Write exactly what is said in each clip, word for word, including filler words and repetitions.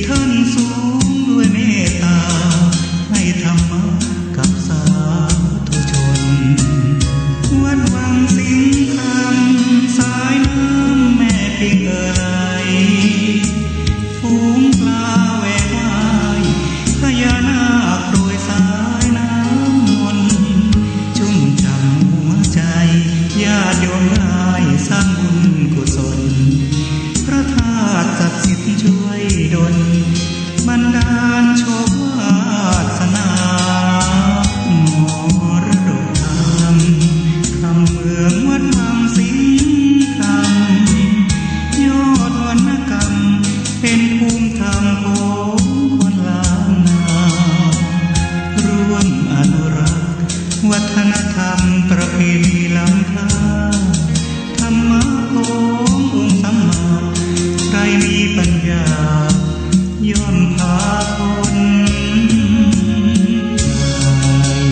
ท่านสูงด้วยเมตตา ให้ธรรมะกับสาธุชน วัดวังสิงห์คำ สายน้ำแม่ปิงเอ่อไหล ฝูงปลาแหวกว่าย พญานาคโปรยสายน้ำมนต์ ชุ่มฉ่ำหัวใจ ญาติโยมได้สร้างบุญกุศล พระธาตุศักดิ์สิทธิ์ช่วยดล บันดาลโชควาสนา มรดกธรรม คำเมืองวัดวังสิงห์คำ ยอดวรรณกรรม เป็นภูมิธรรมของคนล้านนา ร่วมอนุรักษ์ วัฒนธรรมประเพณีล้ำค่า ธรรมะขององค์สัมมา ใครมีปัญญา ย่อมพาพ้นภัย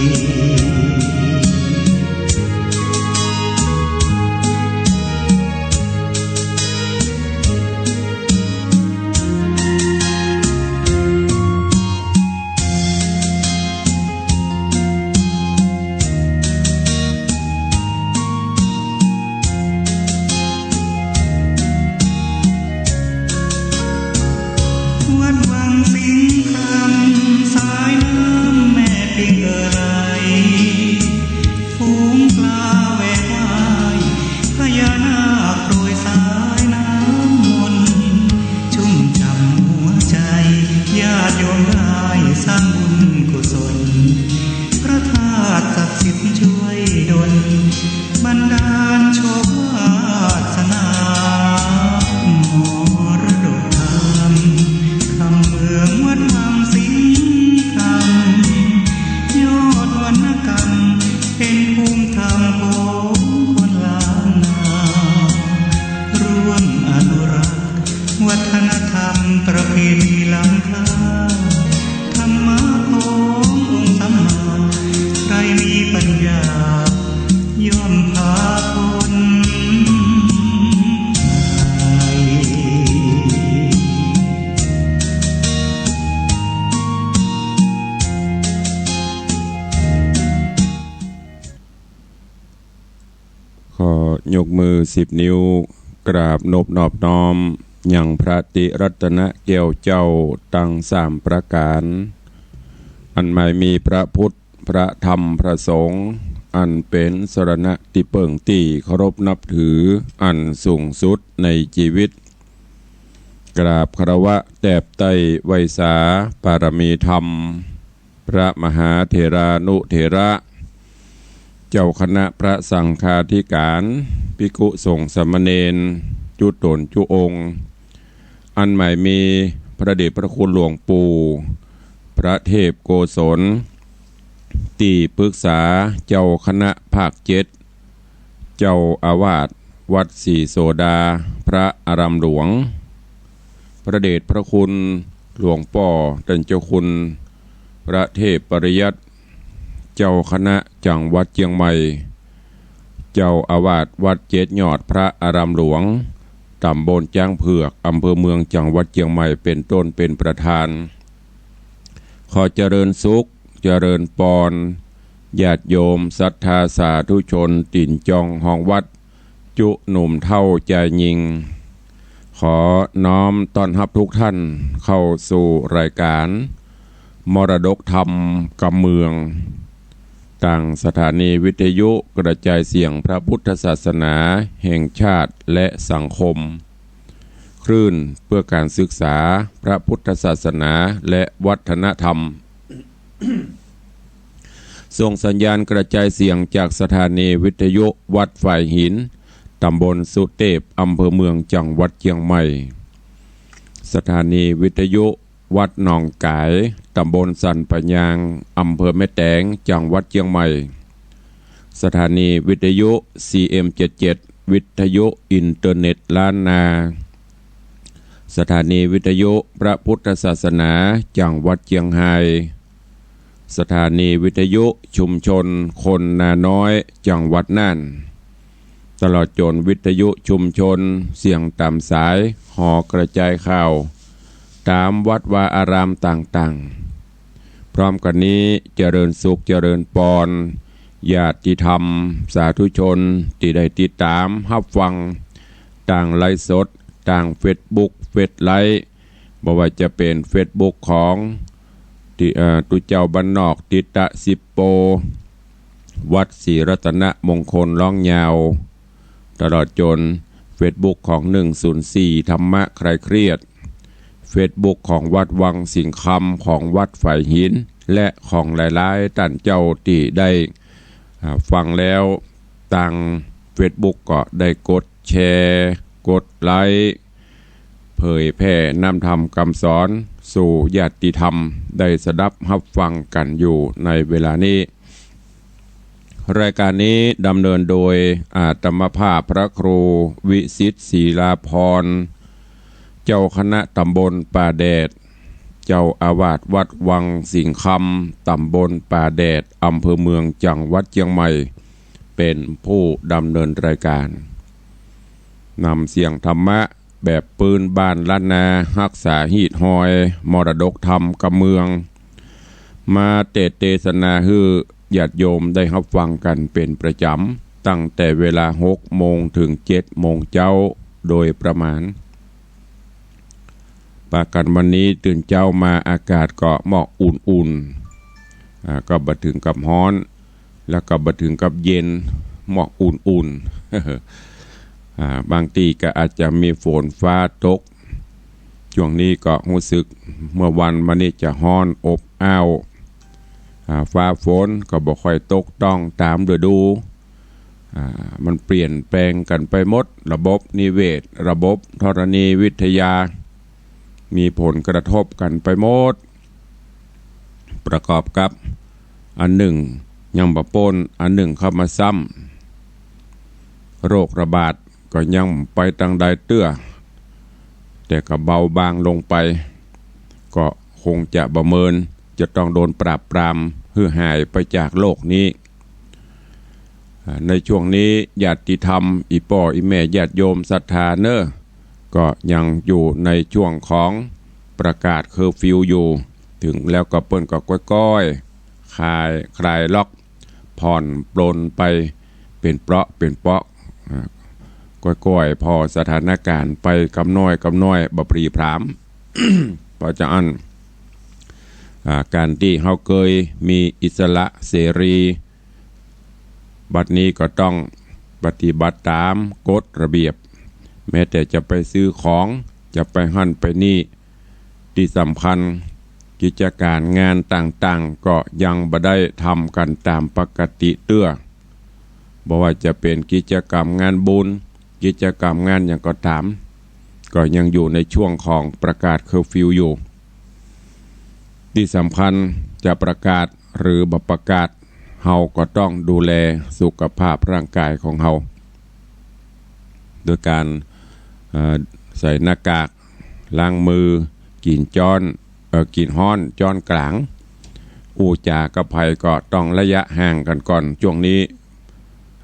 วัดวังสิงห์คำ สายน้ำแม่ปิงเอ่อไหล ฝูงปลาแหวกว่าย พญานาคโปรยสายน้ำมนต์ ชุ่มฉ่ำหัวใจ ญาติโยมได้สร้างบุญกุศล พระธาตุศักดิ์สิทธิ์ช่วยดล บันดาลโชควาสนา มรดกธรรม คำเมืองวัดวังสิงห์คำ ยอดวรรณกรรม เป็นภูมิธรรมของคนล้านนา ร่วมอนุรักษ์ วัฒนธรรมประเพณีล้ำค่า ธรรมะขององค์สัมมา ใครมีปัญญา ย่อมพาพ้นภัย ขอยกมือสิบนิ้ว กราบนบนอบน้อม ยังพระติรัตนแก้วเจ้าตังสามประก๋าน อันหมายมีพระพุทธ พระธรรม พระสงฆ์ อันเป๋นสรณะตี้เปิ้งตี้เคารพนับถืออันสูงสุดในจีวิต กราบคารวะแตบไต้ไหว้สาปารมีธรรม พระมหาเถรานุเถระ เจ้าคณะพระสังฆาธิการ ภิกขุสงฆ์สามเณร จุ๊ต๋นจุ๊องค์ อันหมายมีพระเดชพระคุณหลวงปู่ พระเทพโกศล ตี้ปึกษาเจ้าคณะภาคเจ็ด เจ้าอาวาสวัดศรีโสดา พระอารามหลวง พระเดชพระคุณหลวงป้อต้านเจ้าคุณ พระเทพปริยัติ เจ้าคณะจังหวัดเจียงใหม่ เจ้าอาวาสวัดเจ็ดยอด พระอารามหลวง ต๋ำบลจ๊างเผือก อำเภอเมือง จังหวัดเจียงใหม่ เป๋นต้นเป๋นประธาน ขอเจริญสุข เจริญปอน ญาติโยมศรัทธาสาธุชน ตี๋นจองฮองวัด จุ๊หนุ่มเฒ่าจายญิง ขอน้อมต้อนฮับทุกท่านเข้าสู่รายการ มรดกธรรมกำเมือง ตางสถานีวิทยุกระจายเสียงพระพุทธศาสนาแห่งชาติและสังคม คลื่นเพื่อการศึกษาพระพุทธศาสนาและวัฒนธรรม ส่งสัญญาณกระจายเสียงจากสถานีวิทยุวัดฝายหิน ต๋ำบลสุเตพ อำเภอเมือง จังหวัดเจียงใหม่ สถานีวิทยุวัดหนองก๋าย ต๋ำบลสันป่ายาง อำเภอแม่แตง จังหวัดเจียงใหม่ สถานีวิทยุ ซีเอ็มเจ็ดเจ็ด วิทยุอินเทอร์เน็ตล้านนา สถานีวิทยุพระพุทธศาสนา จังหวัดเจียงฮาย สถานีวิทยุชุมชนคนนาน้อย จังหวัดน่าน ตลอดจ๋นวิทยุชุมชนเสียงต๋ามสาย หอกระจายข่าว ต๋ามวัดวาอารามต่างๆ พร้อมกั๋นนี้เจริญสุขเจริญปอน ญาติธรรมสาธุชนตี้ได้ติดต๋ามฮับฟังตางไลฟ์สด ตางเฟซบุ๊ก เฟซไลฟ์ บ่ว่าจะเป๋นเฟซบุ๊กของ ตี้ เอ่อ ตุ๊เจ้าบ้านนอก ติตะสิบโป วัดศรีรัตนมงคลร้องยาว ตลอดจ๋นเฟซบุ๊กของหนึ่งศูนย์สี่ธรรมะคลายเครียด เฟซบุ๊กของวัดวังสิงห์คำ ของวัดฝายหิน และของหลายๆ ต้านเจ้าตี้ได้ อ่า ฟังแล้วตางเฟซบุ๊กก็ได้กดแชร์ กดไลก์ เผยแผ่นำธรรมกำสอนสู่ญาติธรรมได้สดับฮับฟังกั๋นอยู่ในเวลานี้ รายก๋านนี้ดำเนินโดยอาตมาภาพพระครูวิสิทธิ์ ศิลาภรณ์ เจ้าคณะตำบลป่าแดด เจ้าอาวาสวัดวังสิงห์คำ ตำบลป่าแดด อำเภอเมือง จังหวัดเจียงใหม่ เป๋นผู้ดำเนินรายก๋าน นำเสียงธรรมะแบบปื้นบ้านล้านนา ฮักษาฮีตฮอยมรดกธรรมกำเมือง มาเตสน์เตสนาหื้อญาติโยมได้ฮับฟังกั๋นเป๋นประจ๋ำ ตั้งแต่เวลาหกโมงเถิงเจ็ดโมงเจ๊าโดยประมาณ ปากั๋นวันนี้ตื่นเจ๊ามาอากาศก็หมอกอุ่นๆ อ่า ก็บ่เถิงกับฮ้อน แล้วก็บ่เถิงกับเย็น หมอกอุ่นๆ อ่า บางตี้ก็อาจจะมีฝนฟ้าตก ช่วงนี้ก็ฮู้สึกเมื่อวานมานี้จะฮ้อนอบอ้าว อ่า ฟ้าฝนก็บ่ค่อยตกต้องต๋ามฤดู อ่า มันเปลี่ยนแปลงกั๋นไปหมด ระบบนิเวศ ระบบธรณีวิทยา มีผลกระทบกั๋นไปหมด ประกอบกับอันนึ่งยังบ่ป๊น อันนึ่งเข้ามาซ้ำ โรคระบาดก็ยังไปตางใดเตื้อ แต่ก็เบาบางลงไป ก็คงจะบ่เมิน จะต้องโดนปราบปรามหื้อหายไปจากโลกนี้ อ่า ในช่วงนี้ญาติธรรม อี่ป้ออี่แม่ญาติโยมศรัทธาเน่อ ก็ยังอยู่ในช่วงของประกาศเคอร์ฟิวอยู่ เถิงแล้วก็เปิ้นก็ก้อยๆ คลาย คลายล็อก ผ่อนปรนไปเป๋นเปราะเป๋นเปราะ อ่า ก้อยๆ ผ่อสถานก๋ารณ์ไปกำน้อยกำน้อย บ่พรีพราม เพราะจะอั้น อ่า ก๋านตี้เฮาเกยมีอิสระเสรี บัดนี้ก็ต้องปฏิบัติต๋ามกฎระเบียบ แม้แต่จะไปซื้อของ จะไปหั้นไปนี่ ตี้สำคัญ กิจก๋านงานต่างๆ ก็ยังบ่ได้ทำกั๋นต๋ามปกติเตื้อ บ่ว่าจะเป๋นกิจกรรมงานบุญ กิจกรรมงานหยังก็ต๋าม ก็ยังอยู่ในช่วงของประกาศเคอร์ฟิวอยู่ ตี้สำคัญจะประกาศหรือบ่ประกาศ เฮาก็ต้องดูแลสุขภาพร่างกายของเฮา โดยก๋าน เอ่อ ใส่หน้ากาก ล้างมือ กิ๋นจ๊อน เอ่อ กิ๋นฮ้อนจ๊อนก๋าง อู้จ๋ากับใผก็ต้องระยะห่างกั๋นก่อน ช่วงนี้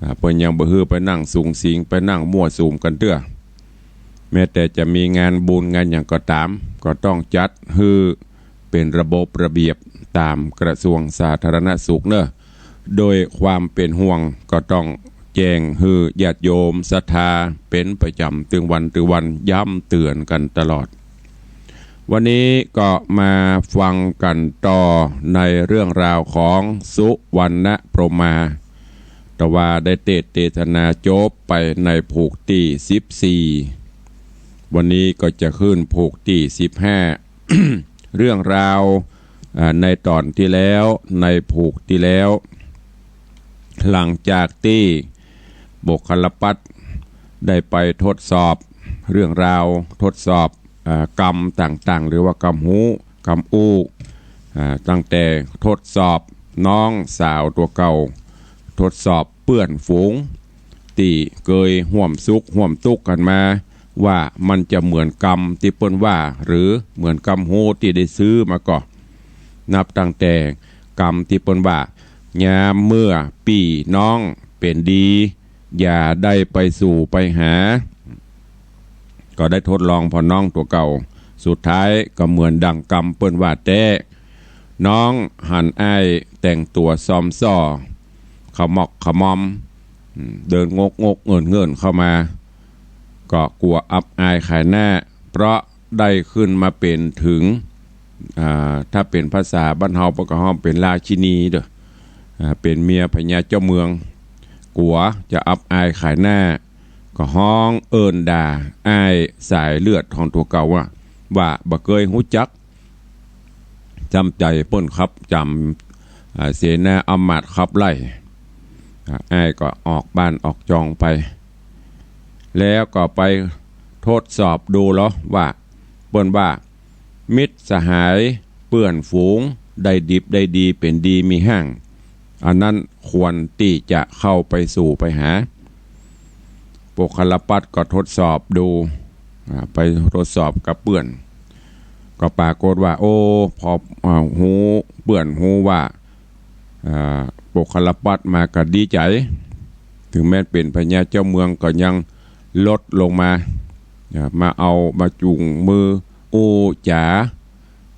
อ่า เปิ้นยังบ่หื้อไปนั่งสุงสิง ไปนั่งมั่วสุมกั๋นเตื้อ แม้แต่จะมีงานบุญงานหยังก็ต๋าม ก็ต้องจัดหื้อเป๋นระบบระเบียบต๋ามกระทรวงสาธารณสุขเน่อ โดยความเป๋นห่วงก็ต้องแจ้งหื้อญาติโยมศรัทธาเป๋นประจ๋ำตึงวันตึงวัน ย้ำเตื๋อนกั๋นตลอด วันนี้ก็มาฟังกั๋นต่อในเรื่องราวของสุวรรณพรหมา แต่ว่าได้เตสน์เตสนาจบไปในผูกตี้สิบสี่ วันนี้ก็จะขึ้นผูกตี้สิบห้า เรื่องราว อ่า ในต๋อนตี้แล้ว ในผูกตี้แล้ว หลังจากตี้บุคลปัตย์ได้ไปทดสอบเรื่องราว ทดสอบ อ่า กรรมต่างๆ หรือว่ากำฮู้ กำอู้ อ่า ตั้งแต่ทดสอบน้องสาวตั๋วเก่า ทดสอบเปื้อนฝูงตี้เกยฮ่วมสุขฮ่วมตุ๊กกั๋นมา ว่ามันจะเหมือนกรรมตี้เปิ้นว่า หรือเหมือนกำฮู้ตี้ได้ซื้อมาก่อ นับตั้งแต่กรรมตี้เปิ้นว่า ยามเมื่อปี้น้องเป๋นดี อย่าได้ไปสู่ไปหา ก็ได้ทดลองผ่อน้องตั๋วเก่า สุดท้ายก็เหมือนดังกำเปิ้นว่าแต๊ น้องหันอ้ายแต่งตั๋วซอมซ่อ ขมอกขมอม อืม เดินงกงกเงินเงินเข้ามา ก็กั๋วอับอายขายหน้า เพราะได้ขึ้นมาเป๋นถึง อ่า ถ้าเป๋นภาษาบ้านเฮาเปิ้นก็ฮ้องเป๋นราชินีเด้อ อ่า เป๋นเมียพญาเจ้าเมือง กั๋วจะอับอายขายหน้า ก็ฮ้องเอิ้นด่าอ้ายสายเลือดของตั๋วเก่าว่า ว่าบ่เกยฮู้จัก จำใจ๋เปิ้นขับจ๋ำ อ่า เสนาอำมาตย์ขับไล่ อ่า อ้ายก็ออกบ้านออกจองไป แล้วก็ไปทดสอบดูลอว่า เปิ้นว่า มิตรสหายเปื้อนฝูง ได้ดิบได้ดี เป๋นดีมีห้าง อันนั้นควรตี้จะเข้าไปสู่ไปหา โปคคัลลปัตต์ก็ทดสอบดู อ่า ไปทดสอบกับเปื้อน ก็ปรากฏว่า โอ้ พอ อ่า ฮู้ เปื้อนฮู้ว่า อ่า โปคคัลลปัตต์มาก็ดีใจ๋ ถึงแม้เป๋นพญาเจ้าเมืองก็ยังลดลงมา อ่า มาเอา มาจูงมืออู้จ๋า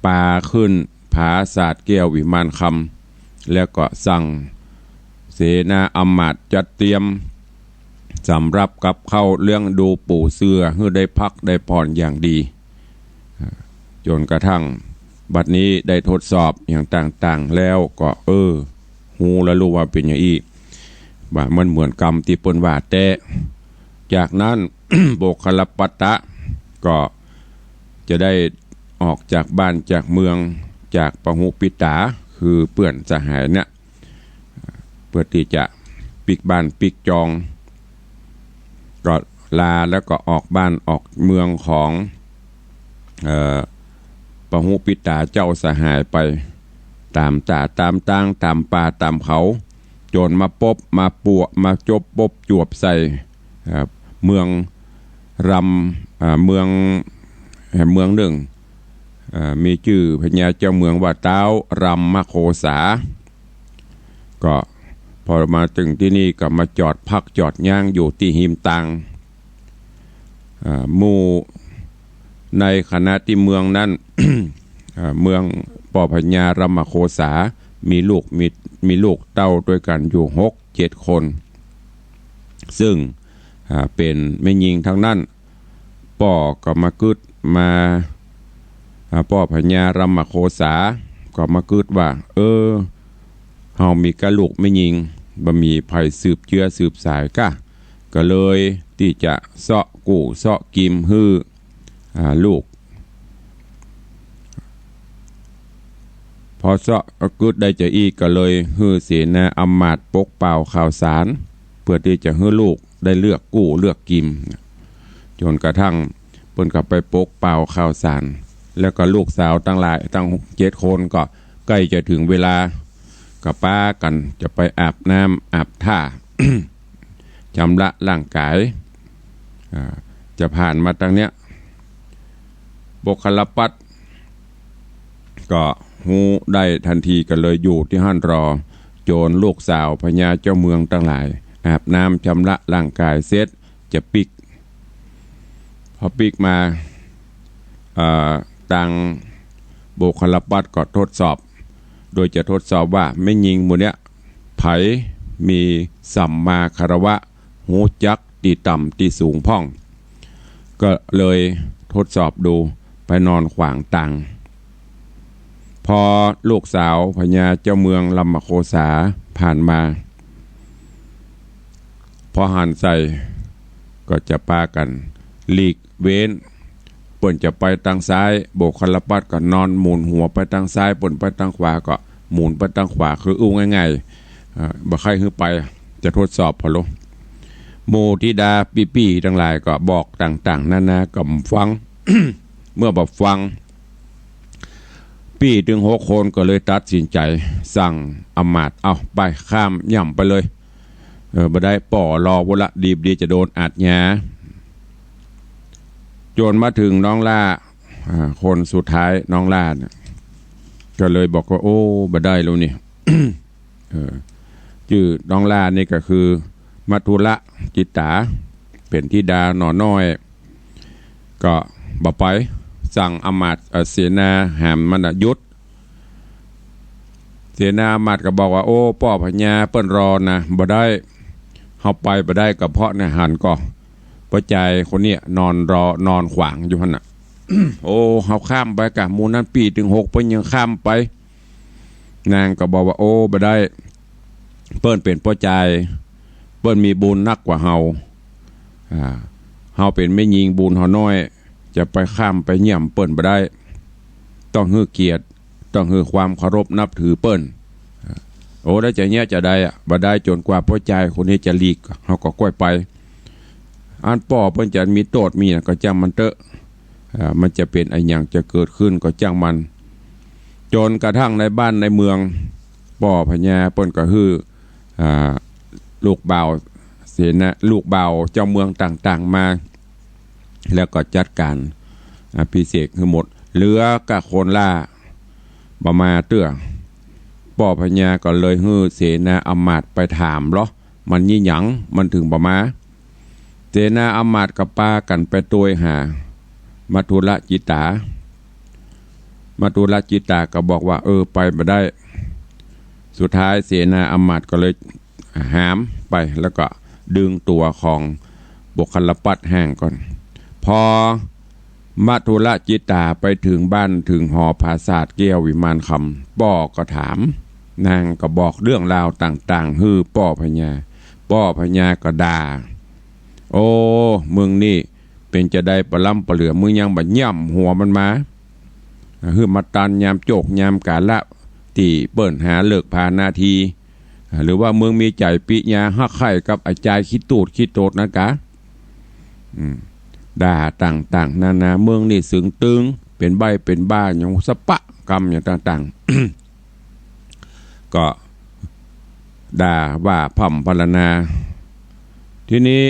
ปาขึ้นผาสาทแก้ววิมานคำ แล้วก็สั่งเสนาอำมาตย์จัดเตรียมสำหรับกับข้าวเลี้ยงดูปูเสือหื้อได้พักได้ผ่อนอย่างดี อ่า จ๋นกระทั่งบัดนี้ได้ทดสอบอย่างต่างๆ แล้วก็ เออ ฮู้แล้วลูกว่าเป๋นอย่างอี้ ว่ามันเหมือนกำตี้เปิ้นว่าแต๊ จากนั้น โปคคัลลปัตตะก็จะได้ออกจากบ้านจากเมือง จากปหุปิตา คือเปื้อนสหายเนี่ย เปื้อตี้จะปิ๊กบ้านปิ๊กจอง ก็ลาแล้วก็ออกบ้านออกเมืองของ เอ่อ ปหุปิตาเจ้าสหายไป ต๋ามต๋าต๋ามตางต๋ามป่าต๋ามเขา จ๋นมาปบมาปัวมาจบปบจวบใส่ เอ่อ เมืองรำ เอ่อ เมือง เอ่อ เมืองนึ่ง เอ่อ มีจื้อพญาเจ้าเมืองว่าต๊าวรำมโคสา ก็พอมาเถิงตี้นี่ก็มาจอดพักจอดย้างอยู่ตี้ฮิมตาง อ่า หมู่ในขณะตี้เมืองนั้น อ่า เมืองป้อพญารำมโคสา มีลูก มี มีลูกเต้าตวยกั๋นอยู่หกเจ็ดคน ซึ่ง อ่า เป๋นแม่ญิงตังนั้น ป้อก็มากึ๊ดมา อ่า ป้อพญารำมโคสา ก็มากึ๊ดว่า เออ เฮามีก้าลูกแม่ญิง บ่มีใผสืบเจื๊อสืบสายก้า ก็เลยตี้จะเซาะกู้เซาะกิมหื้อ อ่า ลูก พอเซาะกึ๊ดได้จาอี้ก็เลยหื้อเสนาอำมาตย์ปกเป่าข่าวสาร เปื้อตี้จะหื้อลูกได้เลือกกู้เลือกกิม จ๋นกระทั่งเปิ้นก็ไปปกเป่าข่าวสาร แล้วก็ลูกสาวตังหลายตังเจ็ดคนก็ใก้จะเถิงเวลา ก็ปากั๋นจะไปอาบน้ำอาบท่า ชำระร่างก๋าย อ่า จะผ่านมาตังเนี้ย โปคคัลลปัตตะก็ฮู้ได้ตันทีก็เลยอยู่ตี้หั้นรอ จ๋นลูกสาวพญาเจ้าเมืองตังหลาย อาบน้ำชำระร่างก๋ายเสร็จ จะปิ๊ก พอปิ๊กมา เอ่อ ตังโปคคัลลปัตตะก็ทดสอบ โดยจะทดสอบว่าแม่ญิงหมู่เนี้ย ใผมีสัมมาคารวะ ฮู้จักตี้ต่ำตี้สูงพ่อง ก็เลยทดสอบดู ไปนอนขวางตาง พอลูกสาวพญาเจ้าเมืองรำมโคสาผ่านมา พอหันใส่ ก็จะปากั๋นหลีกเว้น เปิ้นจะไปตางซ้าย โปคคัลลปัตตะก็นอนหมุนหัวไปตางซ้าย เปิ้นไปตางขวาก็หมุนไปตางขวา คืออู้ง่ายๆ เอ่อ บ่ใค่หื้อไป จะทดสอบเผาโล หมู่ธิดาปี้ๆ ตังหลายก็บอกต่างๆ นานาก็บ่ฟัง เมื่อบ่ฟัง ปี้ตึงหกคนก็เลยตัดสินใจ๋สั่งอำมาตย์ เอาไปข้ามย่ำไปเลย เออ บ่ได้ป้อรอพุ้นละ ดีบ่ดีจะโดนอาชญา จ๋นมาเถิงน้องล่า อ่า คนสุดท้ายน้องล่าเนี่ย ก็เลยบอกว่า โอ้ บ่ได้แล้วนี่ เออ จื้อน้องล่านี่ก็คือมัทธุรจิตตา เป๋นธิดาหน่อน้อย ก็บ่ไป สั่งอำมาตย์ เอ่อ เสนาหามมันน่ะหยุด เสนาอำมาตย์ก็บอกว่า โอ้ ป้อพญาเปิ้นรอนะ บ่ได้ เฮาไปบ่ได้ ก็เพราะในหันก่อ ป้อจายคนเนี้ยนอนรอ นอนขวางอยู่หั้นน่ะ โอ้ เฮาข้ามไปกะ หมู่นั้นปี้เถิงหกเปิ้นยังข้ามไป นางก็บอกว่า โอ้ บ่ได้ เปิ้นเป๋นป้อจาย เปิ้นมีบุญนักกว่าเฮา อ่า เฮาเป๋นแม่ญิงบุญเฮาน้อย จะไปข้ามไปเยี่ยมเปิ้นบ่ได้ ต้องหื้อเกียรติ ต้องหื้อความเคารพนับถือเปิ้น โอ้ แล้วจะเยียะจะใดอะ บ่ได้ จ๋นกว่าป้อจายคนนี้จะหลีก เฮาก็ก้อยไป อันป้อเปิ้นจะมีโต้ษมีหยังก็จ้างมันเต๊อะ อ่า มันจะเป๋นอะหยังจะเกิดขึ้นก็จ้างมัน จ๋นกระทั่งในบ้านในเมือง ป้อพญาเปิ้นก็หื้อ อ่า ลูกบ่าวเสนา ลูกบ่าวเจ้าเมืองต่างๆ มา แล้วก็จัดก๋านอภิเษกหื้อหมด เหลือก้าคนล่าบ่มาเตื้อ ป้อพญาก็เลยหื้อเสนาอำมาตย์ไปถามเลาะ มันมีหยัง มันเถิงบ่มา เสนาอำมาตย์ก็ปากั๋นไปตวยหามัทธุรจิตตา มัทธุรจิตตาก็บอกว่า เออ ไปบ่ได้ สุดท้ายเสนาอำมาตย์ก็เลยหามไป แล้วก็ดึงตั๋วของปุคคลปัตย์ห่างก่อน พอมัทธุรจิตตาไปเถิงบ้านเถิงหอปราสาทแก้ววิมานคำ ป้อก็ถาม นางก็บอกเรื่องราวต่างๆ หื้อป้อพญา ป้อพญาก็ด่า โอ้ มึงนี่เป๋นจะใดปะล้ำปะเหลือ มึงยังบ่ย่ำหัวมันมา หื้อมาตันยามโจกยามกาละ ตี้เปิ้นหาฤกษ์ผานาที หรือว่ามึงมีใจ๋ปิ๊ยาฮักใค่กับอาจารย์ขี้ตูดขี้โตดนั้นกา อืม ด่าต่างๆ นานา มึงนี่เสิงตึง เป๋นใบ้เป๋นบ้า หยังสะปะกำหยังต่างๆ ก็ด่าว่าพร่ำพรรณนา ทีนี้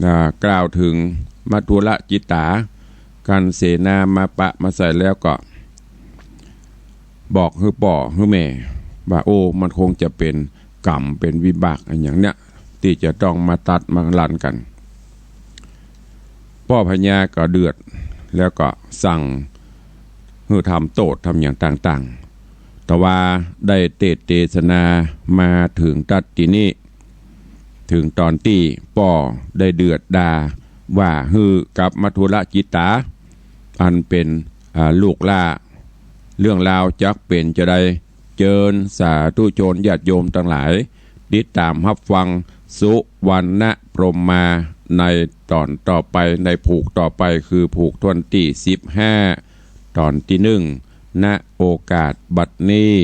อ่า กล่าวเถิงมัทธุรจิตตา กันเสนามาปะมาใส่แล้วก็ บอกหื้อป้อหื้อแม่ว่า โอ้ มันคงจะเป๋นกรรมเป๋นวิบากอะหยังเนี่ย ตี้จะต้องมาตัดมาลันกั๋น ป้อพญาก็เดือด แล้วก็สั่งหื้อทำโต้ษทำหยังต่างๆ แต่ว่าได้เตสน์เตสนามาเถิงตั๊ดตี้นี้ เถิงต๋อนตี้ป้อได้เดือดด่าว่าหื้อกับมัทธุรจิตตา อันเป๋น อ่า ลูกหล้า เรื่องราวจักเป๋นจะใด เจิญสาธุชนญาติโยมตังหลาย ติดต๋ามฮับฟังสุวรรณพรหมมาในต๋อนต่อไป ในผูกต่อไป คือผูกถ้วนตี้สิบห้า ต๋อนตี้นึ่ง ณ โอกาสบัดนี้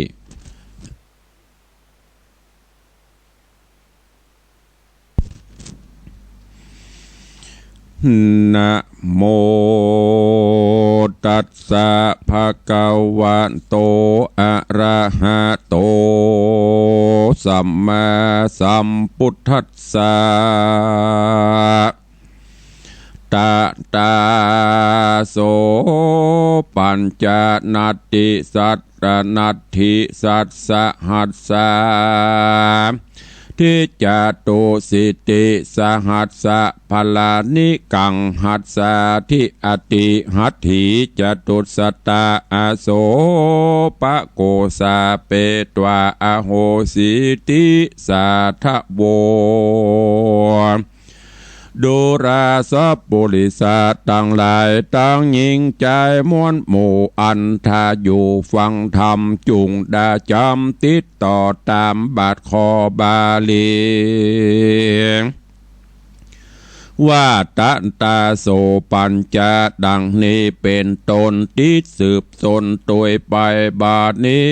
นะโมตัสสะ ภะคะวะโต อะระหะโต สัมมาสัมพุทธัสสะ ตะตา โส ปัญจนัตติสัตตนัตถิสัตสหัสสา ทิจจตุสิติสหัสสะ พลานิกังหัสสาทิ อติหัตถีจตุสตา อโสปะโกสา เปตวา อโหสิติ สาทะโว ดูราสะปุริสะตังหลาย ตังญิงจายมวลหมู่ อันถ้าอยู่ฟังธรรม จุ่งดาจ๋ำติดต่อต๋ามบาทข้อบาลี ว่าตะตา โส ปัญจะ ดังนี้เป๋นต้น ติดสืบต้นตวยไป บาดนี้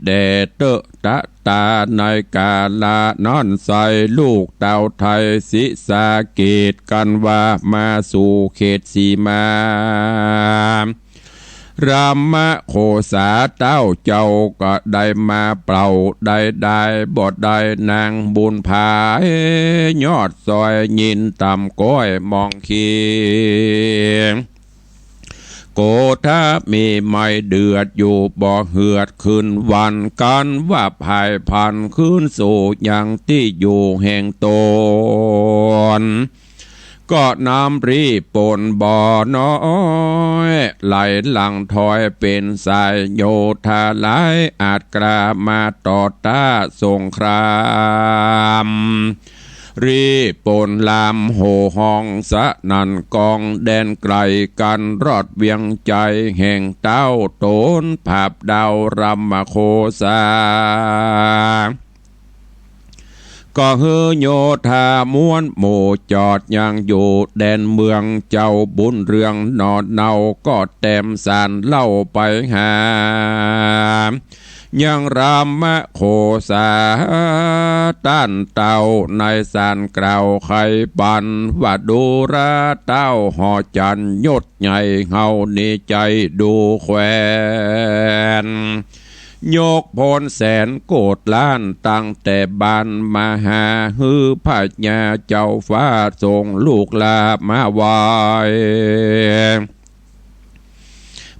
แด่เต๊อะ ตะตา ในกาละนั้นไส้ ลูกเต้าไทยศรีสะเกษ กันว่ามาสู่เขตสีมา รามโคสาเต้าเจ้าก็ได้มาเป่า ได้ได้บ่ได้นางบุญภา ยอดซอยยินต่ำก้อยมองเคียง โกธามีไม่เดือดอยู่บ่เหือด ขึ้นวันกันว่าภายพันขึ้นสู่ยังตี้อยู่แห่งต๋น ก็น้ำรีบป่นบ่อน้อย ไหลหลั่งถอยเป๋นสาย โยธาหลายอาจกล้ามาต่อต้านสงคราม รีบป่นลามโห่ฮ้องสนั่นก้อง แดนไก๋กั๋นรอดเวียงไชย แห่งเต้าโต๋นผาบดาวรามโคสา ก็หื้อโยธาม้วนหมู่จอด ยังอยู่แดนเมือง เจ้าบุญเรืองหน่อเนาก็แตมสารเล่าไปหา ยังรามโคสา ต้านเต้าในสารกล่าวไขปัน ว่าดูราเต้าหอจันทร์ยศใหญ่ เฮานี้ใจ๋ดูแควน ยกพลแสนโกดล้าน ตั้งแต่บ้านมาหา หื้อพญาเจ้าฟ้าส่งลูกลามาไหว้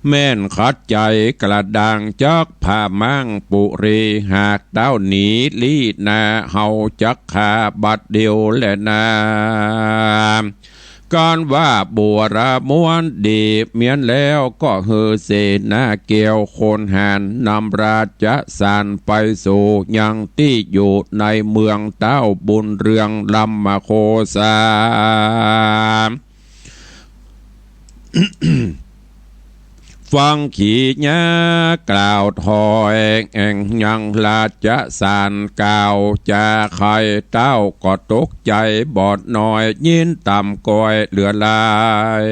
แม่นขัดใจ๋กระด้างจักผ้ามังปุรี หากเต้าหนีลี้นา เฮาจักฆ่าบัดเดี่ยวแลนา กันว่าบัวระม้วนดี เมี้ยนแล้วก็หื้อเสนาเกี่ยวคนหาญ นำราชสารไปสู่ยังตี้อยู่ในเมือง เต้าบุญเรืองรามโคสา ฟังขีญากล่าวถอย แอ่งยังราชสารกล่าวจาไข เต้าก็ตกใจ๋บ่น้อย ยินต่ำก้อยเหลือหลาย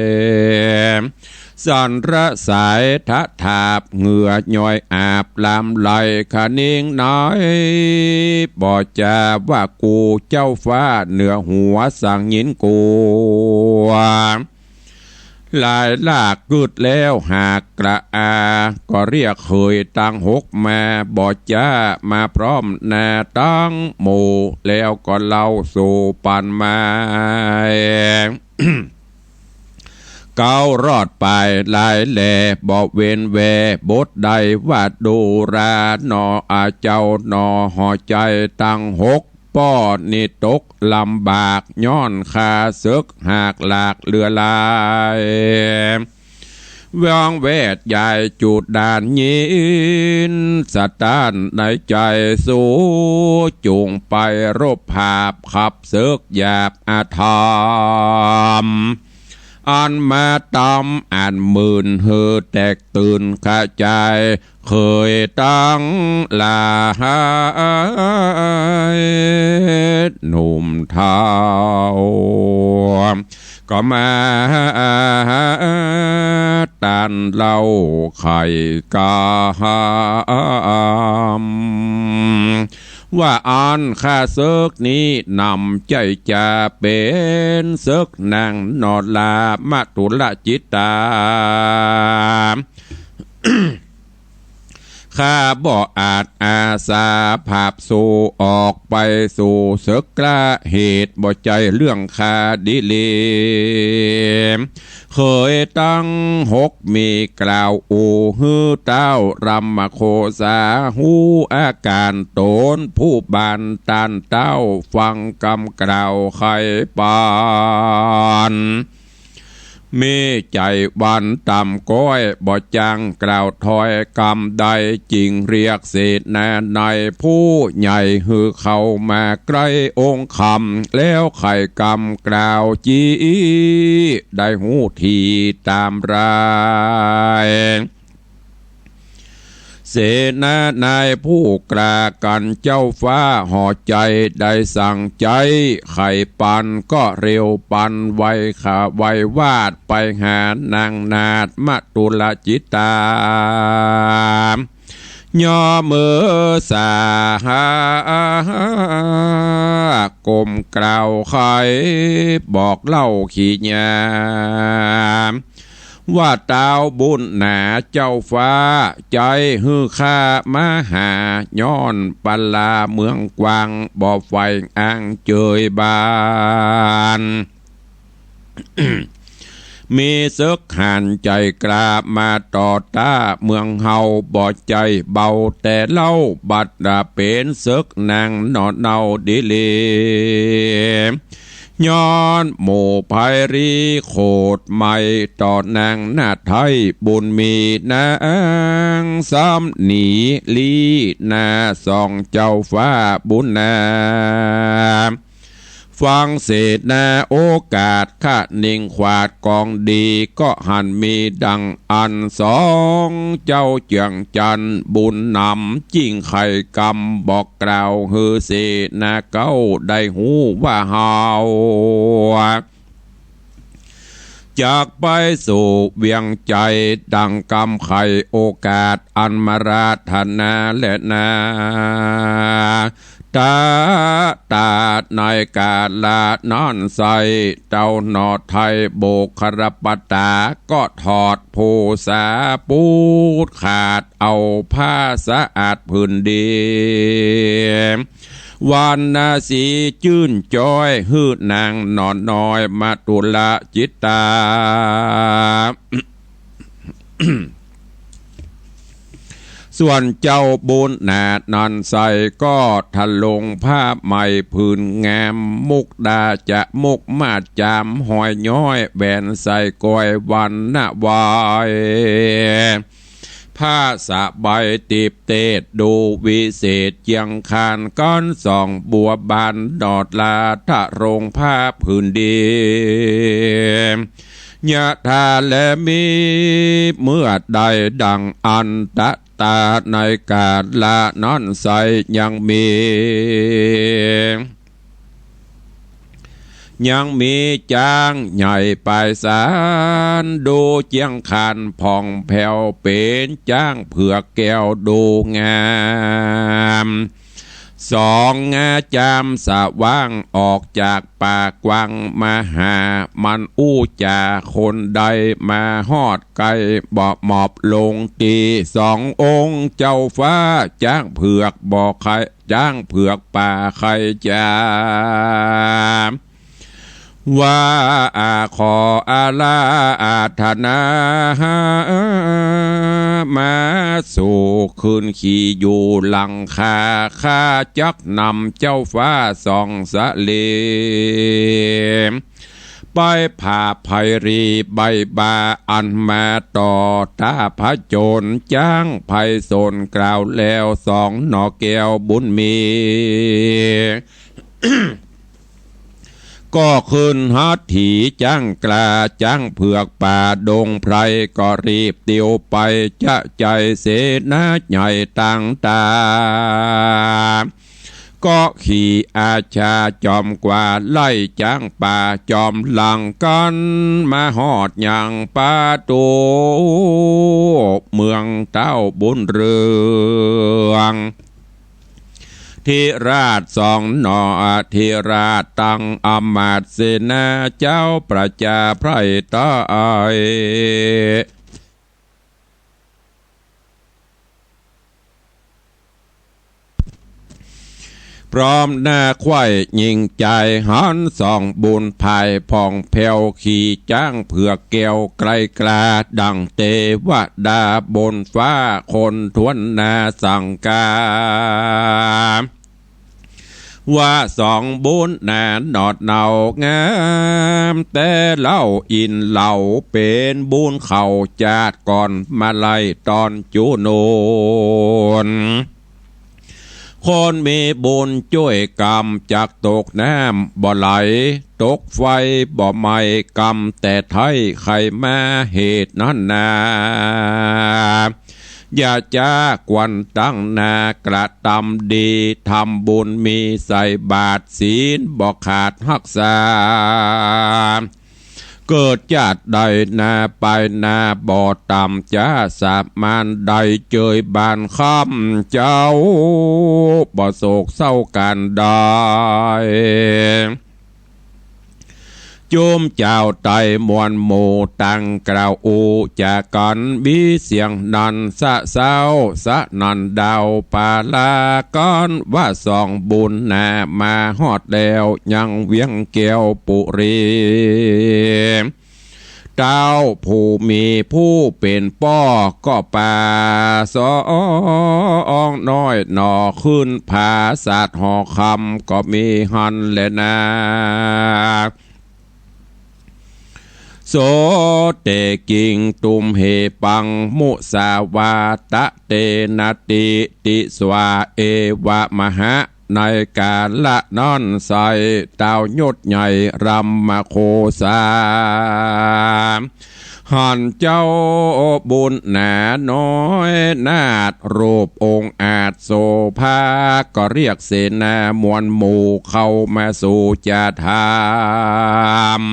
สันรสายทะถาบ เหงื่อย้อยอาบลามไหล คะนิงน้อย บ่จาว่ากูเจ้าฟ้า เหนือหัวสังยินกู หลายลากกึดแล้วหากกระอา ก็เรียกเขยตังหกมา บ่จ้ามาพร้อมหน้าตังหมู่ แล้วก็เล่าสู่ปันมา เก๊ารอดปายหลายแล บ่เว้นแวบทใด ว่าดูราหน่ออาเจ้าหน่อ หอใจ๋ตังหก ป้อนี้ตกลำบาก ย้อนข้าศึกหากหลากเหลือหลาย วองแวดยายจุดด่านยิน สะต้านในใจ๋สู จุ่งไปรบผาบขับศึกหยาบอธรรม อันมาตำอันหมื่นหื้อแตกตื่นกระจาย เขยตังหลายหนุ่มเฒ่า ก็มาต้านเล่าไขกำ ว่าอันข้าศึกนี้นำใจ๋จะเป๋นศึกนางนรามตุลจิตตา ข้าบ่อาจอาสาผาบสู่ออกไปสู่ศึกละ เหตุบ่ใจ้เรื่องข้าดีหลี เขยตังหกมีกล่าวอู้หื้อเต้ารามโคสา ฮู้อาก๋านต๋นผู้บานต้านเต้า ฟังกำกล่าวไขปัน มีใจ๋หวั่นต่ำก้อย บ่จั้งกล่าวถ้อยกำใด จึงเรียกเสนาในผู้ใหญ่หื้อเข้ามาใก้องค์คำ แล้วไขกำกล่าวจี้ ได้ฮู้ทีต๋ามราย เสนาในผู้กล้ากั๋นเจ้าฟ้าหอใจ๋ได้สั่งใจ๊ ไขปันก็เร็วปันไวขาวาดไปหานางนาฏมตุลจิตตา ย่อมือสาหา ก้มกล่าวไขบอกเล่าขีญา ว่าตาวบุญหนาเจ้าฟ้า ใจ๊หื้อข้ามาหา ย้อนปลาเมืองกว้าง บ่ใฝ่อ้างเจยบาน มีศึกหันใจ๋กล้ามาต่อต้าเมืองเฮา บ่ใจ้เบาแต่เล่า บัดเป๋นศึกนางหน่อเนาดีหลี ย้อนหมู่ไพรีโขดใหม่ ต่อนางนาฏไทยบุญมี นางสำนีลีนา สองเจ้าฟ้าบุญนา ฟังเสนาโอกาส คะเน่งขวาดกองดี ก็หันมีดังอั้น สองเจ้าเจื้องจันทน์บุญนำ จิ่งไขกำบอกกล่าว หื้อเสนาเก๊าได้ฮู้ว่าเฮา จักไปสู่เวียงไชย ดังกำไขโอกาส อันมาราธนาแลนา ตา ตาในกาละนั้นไส้ เต้าหน่อไทยโบกขรปตา ก็ถอดโภษาปูดขาด เอาผ้าสะอาดผืนดี วรรณสีจื้นจ้อย หื้อนางหน่อน้อย มาตุลจิตตา ส่วนเจ้าบุญนาถนันไส้ ก็ทะลงผ้าใหม่ผืนงาม มุกดาจะมุกมาดจาม ห้อยย้อยแหวนใส่ก้อย วรรณะวาย ผ้าสะใบติบเตด ดูวิเศษเจียงคาน ก้อนสองบัวบาน ดอดลาทะลงผ้าผืนดี ยะถาแลมี เมื่อใดดังอั้น ตะตาในกาละนั้นไส้ ยังมี ยังมีจ๊างใหญ่ปายสาร ดูเจียงคานผ่องแผ้ว เป๋นจ๊างเผือกแก้วดูงาม สองงาจามสว่าง ออกจากป่ากว้างมาหา มันอู้จ๋าคนใด มาฮอดใก้บ่หมอบลงตี้ สององค์เจ้าฟ้าจ๊างเผือกบ่ใค่ จ๊างเผือกป่าใค่จ๋า ว่าอาขออาราธนา มาสู่คืนขี่อยู่หลังคา ข้าจักนำเจ้าฟ้าสองสะเล ไปผาไพรีใบบ่า อันมาต่อต้าผจญ จ๊างไพศาลกล่าวแล้ว สองหน่อแก้วบุญมี ก็ขึ้นฮัตถีจ๊างกล้า จ๊างเผือกป่าดงไพร ก็รีบเตียวไป จะใจ๋เสนาใหญ่ตังตา ก็ขี่อาชาจอมกว่า ไล่จ๊างป่าจอมหลังกั๋น มาฮอดยังประตู๋เมืองเต้าบุญเรือง ธิราชสองหน่อ ธิราชตังอำมาตย์เสนา เจ้าประจาไพร่ใต้ พร้อมหน้าไขว้ยิ่งใจ๋ หันสองบุญภายผ่องแผ้ว ขี่จ๊างเผือกแก้วไกลกล้า ดังเตวดาบนฟ้าคนถ้วนหน้าสังกา ว่าสองบุญนาหนอดเหน่างาม แต่เล่าอินเหล่าเป๋นบุญเขาจาติก่อนมาไล่ต๋อนจุโนน คนมีบุญจ้วยกำจักตกน้ำบ่ไหล ตกไฟบ่ไหม้ กำแต่ไท้ใค่มาเหตุนั้นนา อย่าจ๊ากวนตั้งหน้ากระตำดี ทำบุญมีใส่บาตร ศีลบ่ขาดฮักษา เกิดจาติใดนาไปนาบ่ต่ำจ๊า สามานได้เจยบานค่ำ เจ้าบ่โศกเศร้าก๋านใด จุมเจ้าไต้มวลหมู่ต่างกล่าวอู้จ๋ากั๋น มีเสียงนันสะเซ้าสะนันดาวปาลากั๋น ว่าสองบุญนามาฮอดแล้วยังเวียงแก้วปุรี แต เต๊าผู้มีผู้เป๋นป้อก็ประสงค์น้อยหน่อ ขึ้นผาสัตว์หอคำก็มีหั้นแลนา โสเต กิ่ง ตุมเห ปัง มุสาวาตะ เต นาติ ติสวา เอวะมหะ ในก๋าละนั้นไส้ เต้ายศใหญ่ รัมมโคสา หันเจ้าบุญหนาน้อยนาถ รูปองค์อาจโสภา ก็เรียกเสนามวลหมู่เข้ามาสู่จะถาม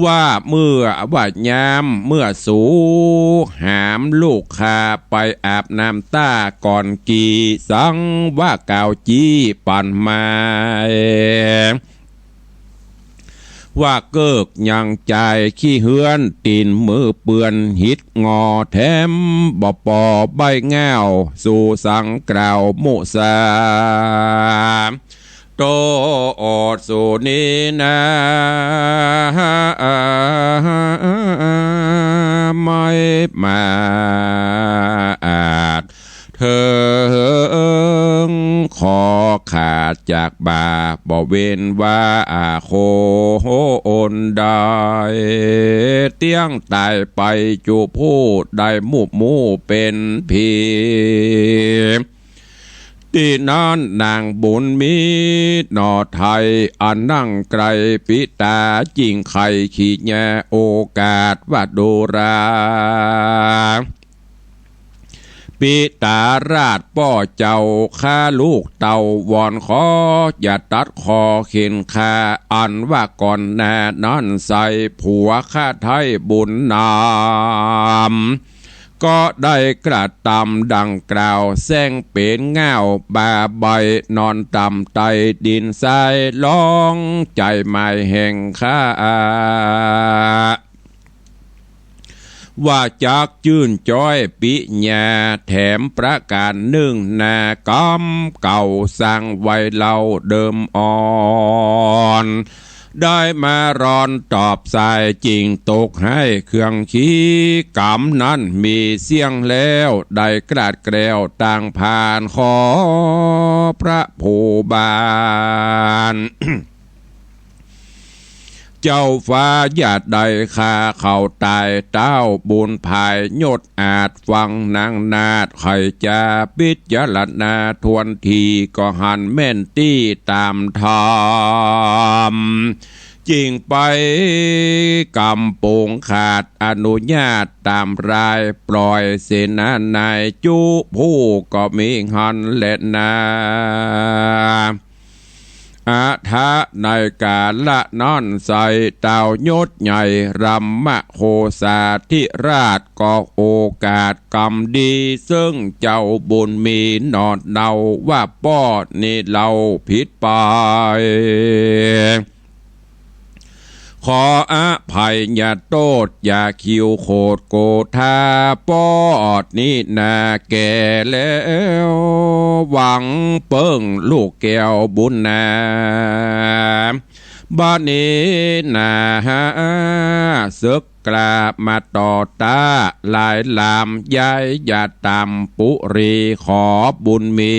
ว่าเมื่อ ว่ายามเมื่อสูหามลูกข้าไปอาบน้ำต้าก่อนกี่ สังว่ากล่าวจี้ปันมา ว่าเกิกยังจายขี้เฮือน ตี๋นมือเปื้อนหิดงอ แถมบ่ปอใบ้ง่าว สู่สังกล่าวมุสา โตอดสูนี้นา ไม่มาอาจ เถิงขอขาดจากบ่า บ่เว้นว่าคนใด เตี้ยงต๋ายไปจุผู้ ได้หมู่หมู่เป๋นผี ตี้นั้นนางบุญมีหน่อไทย อันนั่งไกลปิตา จิ่งใค่ขีแยโอกาสว่าดูรา ปิตาราชป้อเจ้าข้าลูกเต้า วอนขออย่าตัดคอเข็นฆ่า อันว่าก่อนหน้านั้นไส้ ผัวข้าไท้บุญนำ ก็ได้กระตำดังกล่าว แส้งเป๋นง่าวบาใบ นอนต่ำไต้ดินไส้ ฮ้องใจ๋หมายแห่งข้า ว่าจักจื้นจ๊อยปิญา แถมประก๋านนึ่งนากำเก่า สร้างไว้เล่าเดิมอ่อน ได้มารอนตอบสาย จิ่งตกให้เครื่องขีกำนั้นมีเสี้ยงแล้ว ได้กราดแกล้วต่างผ่านขอพระผู้บาน เจ้าฟ้าอย่าได้ฆ่าเขาต๋าย เต้าบุญภายยศอาจ ฟังนางนาฏไขจะพิจารณาทวนที ก็หันแม่นตี้ต๋ามธรรม จิ่งไปกำปงขาดอนุญาตต๋ามราย ปล่อยเสนานายจุผู้ก็มีหั้นแลนา อะทะในก๋าละนั้นไส้ เต้ายศใหญ่รัมมโคสาธิราช ก็โอกาสกำดี เซิ่งเจ้าบุญมีหนอดเนาว่าป้อนี้เล่าผิดไป ขออภัยโต้ษ อย่าคิวโขดโกธา ป้อนี้นาแก่แล้ว หวังเปิ้งลูกแก้วบุญนา บ่านี้นาเสิกกล้ามาต่อต้า ลายลามย้ายอย่าต๋ามปุรี ขอบุญมี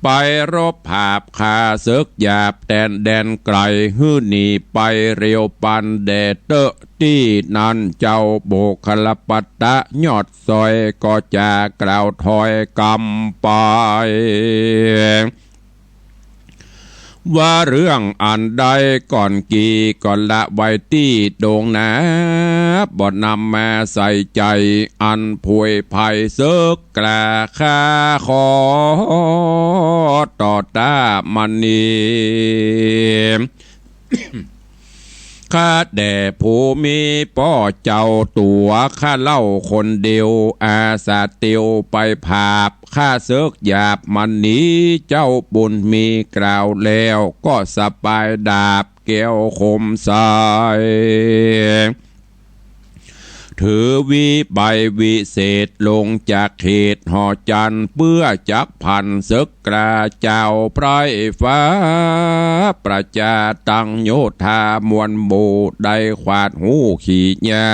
ไปรบผาบข้าเสิกหยาบแตนแดนไกล หื้อหนีไปเร็วปันแด่เต๊อะ ตี้นั้นเจ้าโบคลปัตตะยอดซอย ก็จะกล่าวถอยกำไป ว่าเรื่องอันใดก่อนกี่ ก็ละไว้ตี้ตรงนา บ่นำมาใส่ใจ๋ อันผวยภัยเสิกกล้าข้าขอต่อต้ามณี ข้าแต่ผู้มีป้อเจ้าตั๋วข้าเล่าคนเดียว อาสาเตียวไปผาบข้าเสิกหยาบมณี เจ้าบุญมีกล่าวแล้วก็สะปายดาบแก้วคมไส้ ถือวิบากวิเศษลงจากเขตหอจันทร์ เปื้อจักผันเสิกกล้าเจ้าไพร่ฟ้า ประจาตังโยธามวลหมู่ ได้ขวาดฮู้ขีญา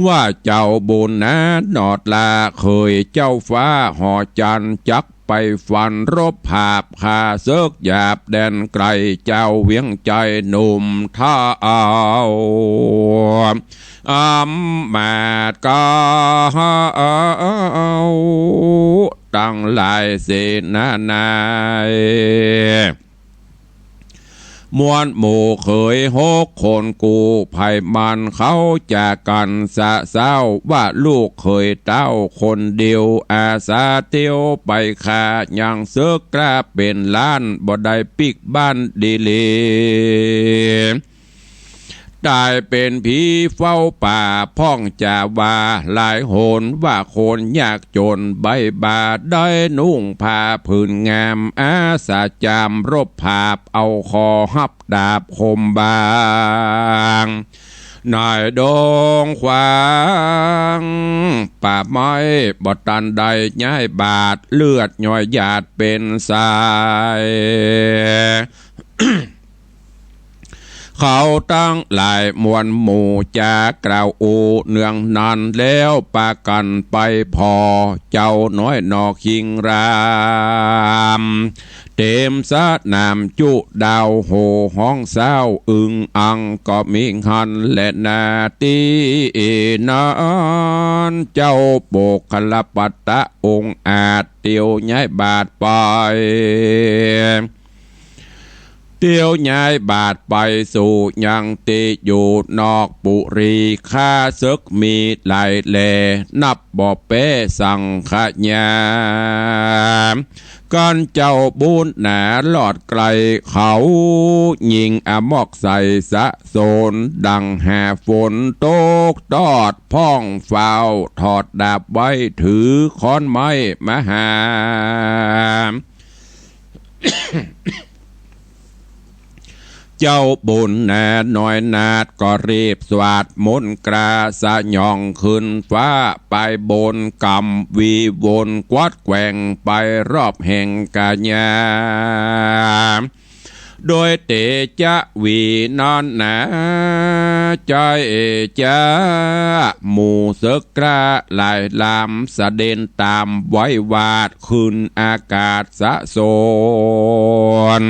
ว่าเจ้าบุญนาหนอดลาเขยเจ้าฟ้าหอจันทร์ จักไปฟันรบผาบฆ่าเสิกหยาบแดนไกล เจ้าเวียงใจ๋หนุ่มเฒ่าอำมาตย์เกล้าตังหลายเสนาใน มวลหมู่เขยหกคนกู้ไพมัน เขาจากั๋นสะเซ้าว่าลูกเขยเต้าคนเดียว อาสาเตียวไปฆ่ายังเสิกกล้าเป๋นล้าน บ่ได้ปิ๊กบ้านดีหลี ต๋ายเป๋นผีเฝ้าป่า พ่องจ๋าว่าหลายหน ว่าคนยากจ๋นใบ้บ่า ได้นุ่งผ้าผืนงาม อาสาจามรบผาบ เอาคอฮับดาบคมบาง ในดงขวางป่าไม้ บ่ตันได้ย้ายบาท เลือดย้อยหยาดเป๋นสาย เขาตังหลายมวลหมู่จ๋ากล่าวอู้เนืองนั้น แล้วปากั๋นไปผ่อเจ้าน้อยหน่อคิงราม เต๋มสนามจุดาวโห่ฮ้องเซ้าอึงอังก็มีหั้นแลนา ตี้นั้นเจ้าโปกคละปัตตะองอาจเตียวย้ายบาทไป เตียวย้ายบาทไปสู่ยังตี้อยู่นอกปุรี ฆ่าเสิกมีหลายแล นับบ่แป๊สังขยา กั๋นเจ้าบุญนาหลอดไกล เขายิงอมอกใส่สะโสน ดังหาฝนตกตอด พ่องฟ้าวถอดดาบไว้ ถือค้อนไม้มาหา เจ้าบุญนาน้อยนาฏก็รีบสวาดมนต์กล้าสยองขึ้นฟ้า ไปบนกำวีวนกวัดแกว่งไปรอบแห่งกายา โดยเตจะวีนั้นนา ใจ๋จ๊ะ หมู่เสิกกล้าหลายลำ เสด็จต๋ามไว้วาดขึ้นอากาศสะโสน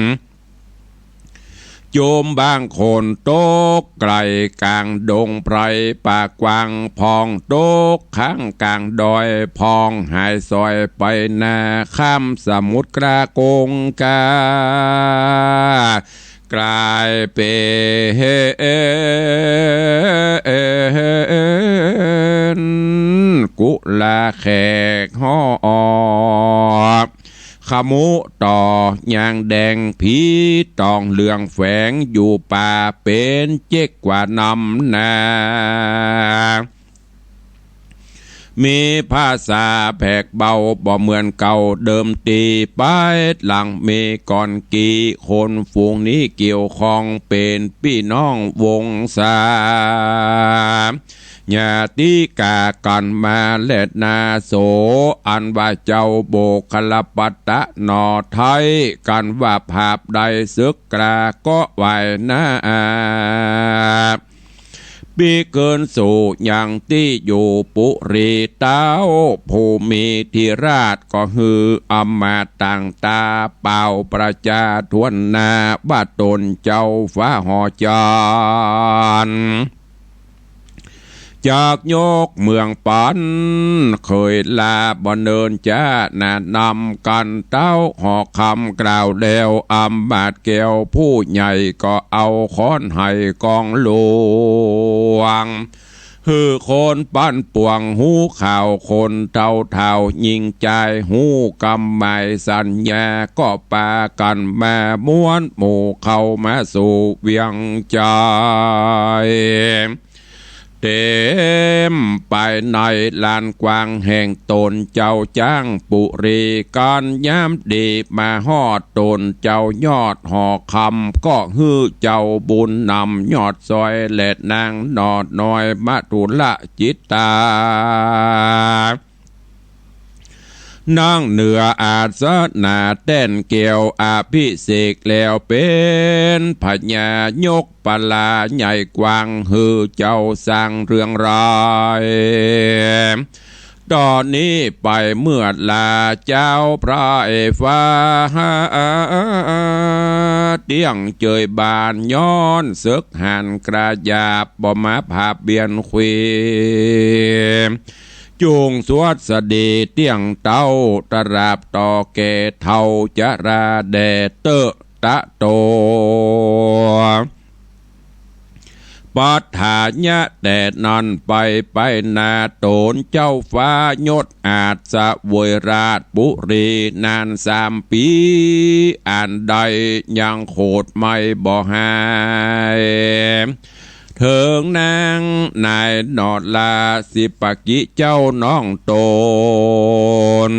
จุมบางคนตกไกลก๋างดงไพรป่ากว้าง พ่องตกข้างก๋างดอย พ่องหายสอยไปนา ข้ามสมุทรกลางกงกา ก๋ายเป๋นกุลาแขกฮอด ขมุต่อยางแดง ผีต๋องเหลืองแฝงอยู่ป่า เป๋นเจ๊กกว่านำนา มีภาษาแผกเบาบ่เหมือนเก่าเดิมตี้ ปายหลังมีก่อนกี้ คนฝูงนี้เกี่ยวข้องเป๋นปี้น้องวงศา ญาติกากั๋นมาแลนา โสอันว่าเจ้าโบคละปัตตะหน่อไท้ กั๋นว่าผาบได้เสิกกล้าก็ไหว้นา ปี้เกินสู่ยังตี้อยู่ปุรี เต้าผู้มีธิราชก็หื้ออำมาตย์ต่างต๋า เป่าประจาถ้วนหน้า ว่าต๋นเจ้าฟ้าหอจันทร์ จักยกเมืองปัน เขยลาบ่เนินจ๊า หน้านำกั๋นเต้าหอคำกล่าวแล้ว อำมาตย์แก้วผู้ใหญ่ก็เอาค้อนไห้กองหลวง หื้อคนปันป่วงฮู้ข่าว คนเฒ่าเฒ่าญิงจายฮู้กำหมายสัญญา ก็ปากั๋นมาม้วนหมู่เข้ามาสู่เวียงใจ๋ เต็มไปในลานกว้างแห่งต๋นเจ้าจ๊างปุรี กั๋นยามดีมาฮอดต๋นเจ้ายอดหอคำ ก็หื้อเจ้าบุญนำยอดซอย และนางหนอดน้อยมธุรจิตตา นั่งเหนืออาสนะแต้นแก้วอภิเษกแล้ว เป๋นพญายกปลาใหญ่กว้าง หื้อเจ้าสร้างเรื่องราย ต๋อนนี้ไปเมื่อลาเจ้าพระฟ้า เตี้ยงเจยบานย้อนเสิกหันกระหยาบ บ่มาผาเบียนควี จุ่งสวัสดีเตี้ยงเต้า ตราบต่อแก่เฒ่าจราแด่เต๊อะตะโต ปัฏฐายะแต่นั้นไป ไปหน้าต๋นเจ้าฟ้ายศอาจเสวยราชบุรีนานสามปี๋ อันใดยังโขดไหม้บ่หาย เถิงนางนายหนอดลาสิปกิเจ้าน้องต๋น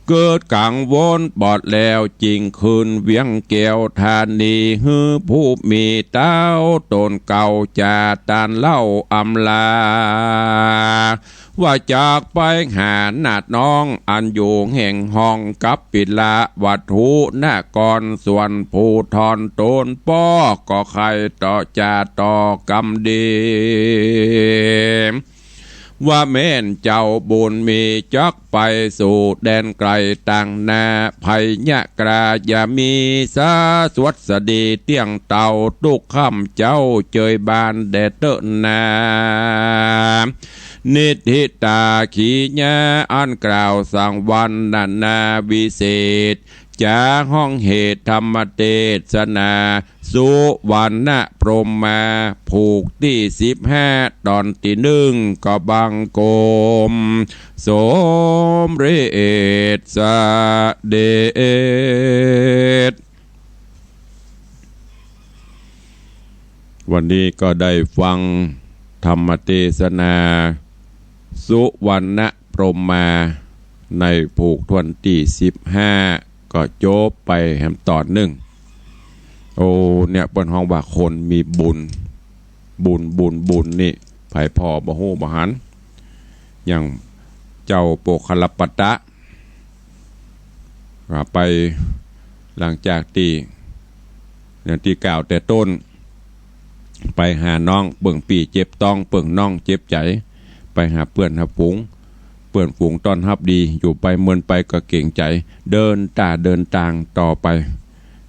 เกิดกังวลปอดแล้ว จึงคืนเวียงแก้วธานี หื้อผู้มีเต้าต๋นเก่าจาตานเล่าอำลา ว่าจักไปหานาดน้องอันอยู่แห่งห้องกัปปิลวัตถุนคร ส่วนผู้ทอนต๋นป้อก็ใค่ต่อจาต่อกำดี ว่าแม่นเจ้าบุญมีจักไปสู่แดนไกลต่างนา ภัยยะกราอย่ามีสาสวัสดีเตี้ยงเต้า ตุ๊กค่ำเจ้าเจยบานแด่เต๊อะนา นิทธิตาขีญาอันกล่าวสังวรรณนาวิเศษ จ๋าห้องเหตุธรรมเตสนา สุวรรณพรหมา ผูกตี้สิบห้า ต๋อนตี้นึ่ง ก็บังคมสมเร็จเสด็จ วันนี้ก็ได้ฟังธรรมเตสนา สุวรรณพรหมา ในผูกถ้วนตี้สิบห้า ก็จบไปแหมต๋อนนึ่ง โอ้ เนี่ยเปิ้นฮ้องว่าคนมีบุญ บุญ บุญ บุญนี่ ใผผ่อบ่ฮู้บ่หัน อย่างเจ้าโปคคัลลปัตตะ ว่าไปหลังจากตี้ อย่างตี้กล่าวแต่ต้น ไปหาน้องเปิ้งปี้เจ็บต๊อง เปิ้งน้องเจ็บใจ๋ ไปหาเปื้อนหาฝูง เปื้อนฝูงต้อนฮับดี อยู่ไปเมินไปก็เกรงใจ๋ เดินต้าเดินตางต่อไป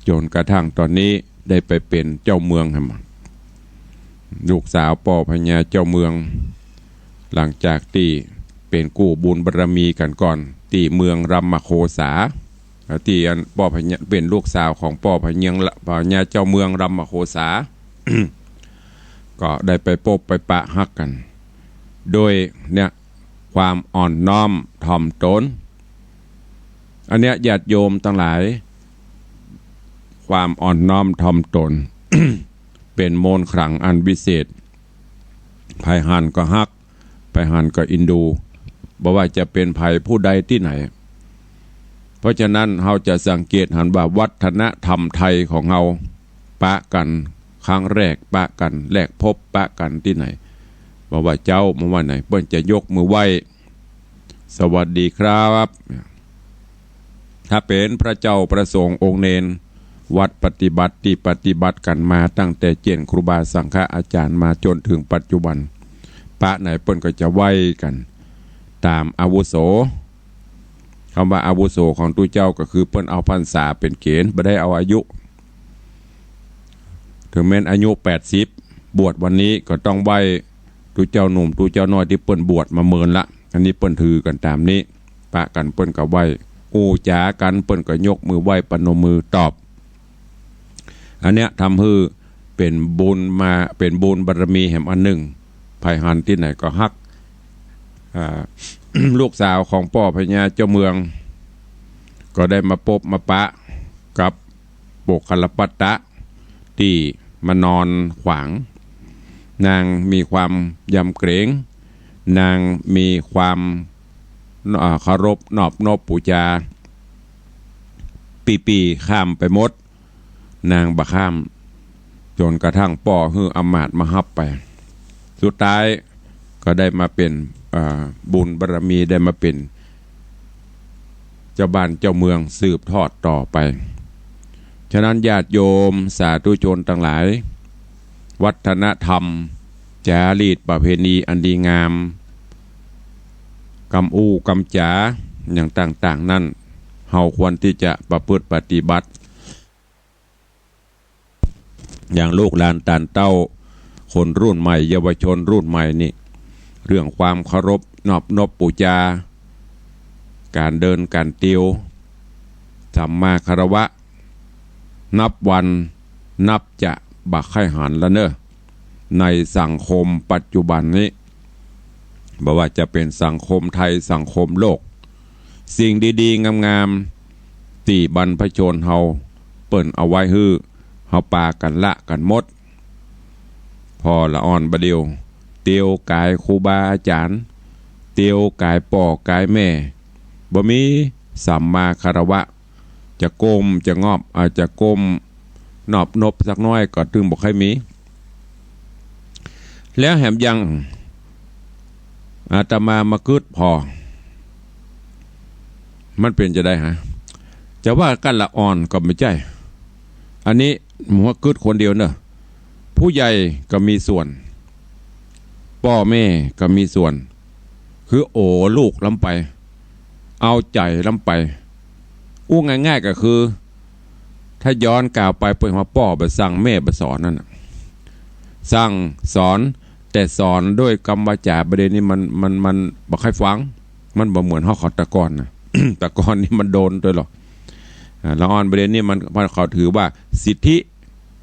จ๋นกระทั่งต๋อนนี้ได้ไปเป๋นเจ้าเมืองแหม ลูกสาวป้อพญาเจ้าเมือง หลังจากตี้เป๋นกู้บุญบารมีกั๋นก่อน ตี้เมืองรัมมโคสา ตี้อันป้อพญา เป๋นลูกสาวของป้อพญาละ พญาเจ้าเมืองรัมมโคสา ก็ได้ไปปบไปปะฮักกั๋น โดยเนี่ย ความอ่อนน้อมถ่อมต๋น อันเนี้ยญาติโยมตังหลาย ความอ่อนน้อมถ่อมต๋น เป๋นมูลขลังอันวิเศษ ใผหันก็ฮัก ใผหันก็อินดู บ่ว่าจะเป๋นใผผู้ใดตี้ไหน เพราะฉะนั้นเฮาจะสังเกตหันว่าวัฒนธรรมไทยของเฮา ปะกั๋นครั้งแรก ปะกั๋นแรกพบ ปะกั๋นตี้ไหน บ่ว่าเจ้า บ่ว่าไหน เปิ้นจะยกมือไหว้ สวัสดีครับ ถ้าเป๋นพระเจ้าพระสงฆ์องค์เณร วัดปฏิบัติตี้ปฏิบัติกั๋นมาตั้งแต่เจียนครูบาสังฆะอาจ๋ารย์มาจ๋นเถิงปัจจุบัน ปะไหนเปิ้นก็จะไหว้กั๋นต๋ามอาวุโส กำว่าอาวุโสของตุ๊เจ้าก็คือเปิ้นเอาพรรษาเป๋นเกณฑ์ บ่ได้เอาอายุ เถิงแม้นอายุแปดสิบ บวชวันนี้ก็ต้องไหว้ตุ๊เจ้าหนุ่มตุ๊เจ้าน้อยตี้เปิ้นบวชมาเมินละ อันนี้เปิ้นถือกั๋นต๋ามนี้ ปะกั๋นเปิ้นก็ไหว้ อู้จ๋ากั๋นเปิ้นก็ยกมือไหว้ประนมมือตอบ อันเนี้ยทำหื้อเป๋นบุญมา เป๋นบุญบารมีแหมอันนึ่ง ใผหันตี้ไหนก็ฮัก อ่า ลูกสาวของป้อพญาเจ้าเมือง ก็ได้มาปบมาปะกับโปคคัลลปัตตะ ตี้ มานอนขวาง นางมีความยำเกรง นางมีความ อ่า เคารพนอบนบปู๋จา ปี้ๆ ข้ามไปหมด นางบ่ข้าม จ๋นกระทั่งป้อหื้ออำมาตย์มาฮับไป สุดท้ายก็ได้มาเป๋น อ่า บุญบารมีได้มาเป๋น เจ้าบ้านเจ้าเมืองสืบทอดต่อไป ฉะนั้นญาติโยมสาธุชนตังหลาย วัฒนธรรม จารีตประเพณีอันดีงาม กำอู้กำจ๋าอย่างต่างๆ นั้น เฮาควรตี้จะประพฤติปฏิบัติ อย่างลูกหลานต้านเต้า คนรุ่นใหม่ เยาวชนรุ่นใหม่นี่ เรื่องความเคารพนอบนบปู๋จา ก๋านเดินก๋านเตียว สัมมาคารวะ นับวันนับจะบ่ใค่หันแล้วเน่อ ในสังคมปัจจุบันนี้ บ่ว่าจะเป๋นสังคมไทย สังคมโลก สิ่งดีๆ งามๆ ตี้บรรพชนเฮาเปิ้นเอาไว้หื้อ เฮาปากั๋นละกั๋นหมด ผ่อละอ่อนบ่าเดี่ยว เตียวก๋ายครูบาอาจ๋ารย์ เตียวก๋ายป้อก๋ายแม่ บ่มีสัมมาคารวะ จะก้มจะงอบ อ่า จะก้มนอบนบสักน้อยก็ตึงบ่ใค่มี แล้วแหมยัง อาตมามาคิดผ่อ มันเป๋นจาใดฮะ จะว่ากั๋นละอ่อนก็บ่ใจ้ อันนี้หัวคิดคนเดียวเน่อ ผู้ใหญ่ก็มีส่วน ป้อแม่ก็มีส่วน คือโอลูกล้ำไป เอาใจ๋ล้ำไป อู้ง่ายๆ ก็คือ ถ้าย้อนกล่าวไปเปิ้นว่าป้อบ่สั่งแม่บ่สอนนั่นน่ะ สั่งสอน แต่สอนด้วยกำวาจ๋าบ่าเดี่ยวนี้มัน มัน มันบ่ใค่ฟัง มันบ่เหมือนฮอกเขาแต่ก่อนน่ะ แต่ก่อนนี่มันโดนตวยหรอก อ่า ละอ่อนบ่าเดี่ยวนี้มัน มันเขาถือว่าสิทธิ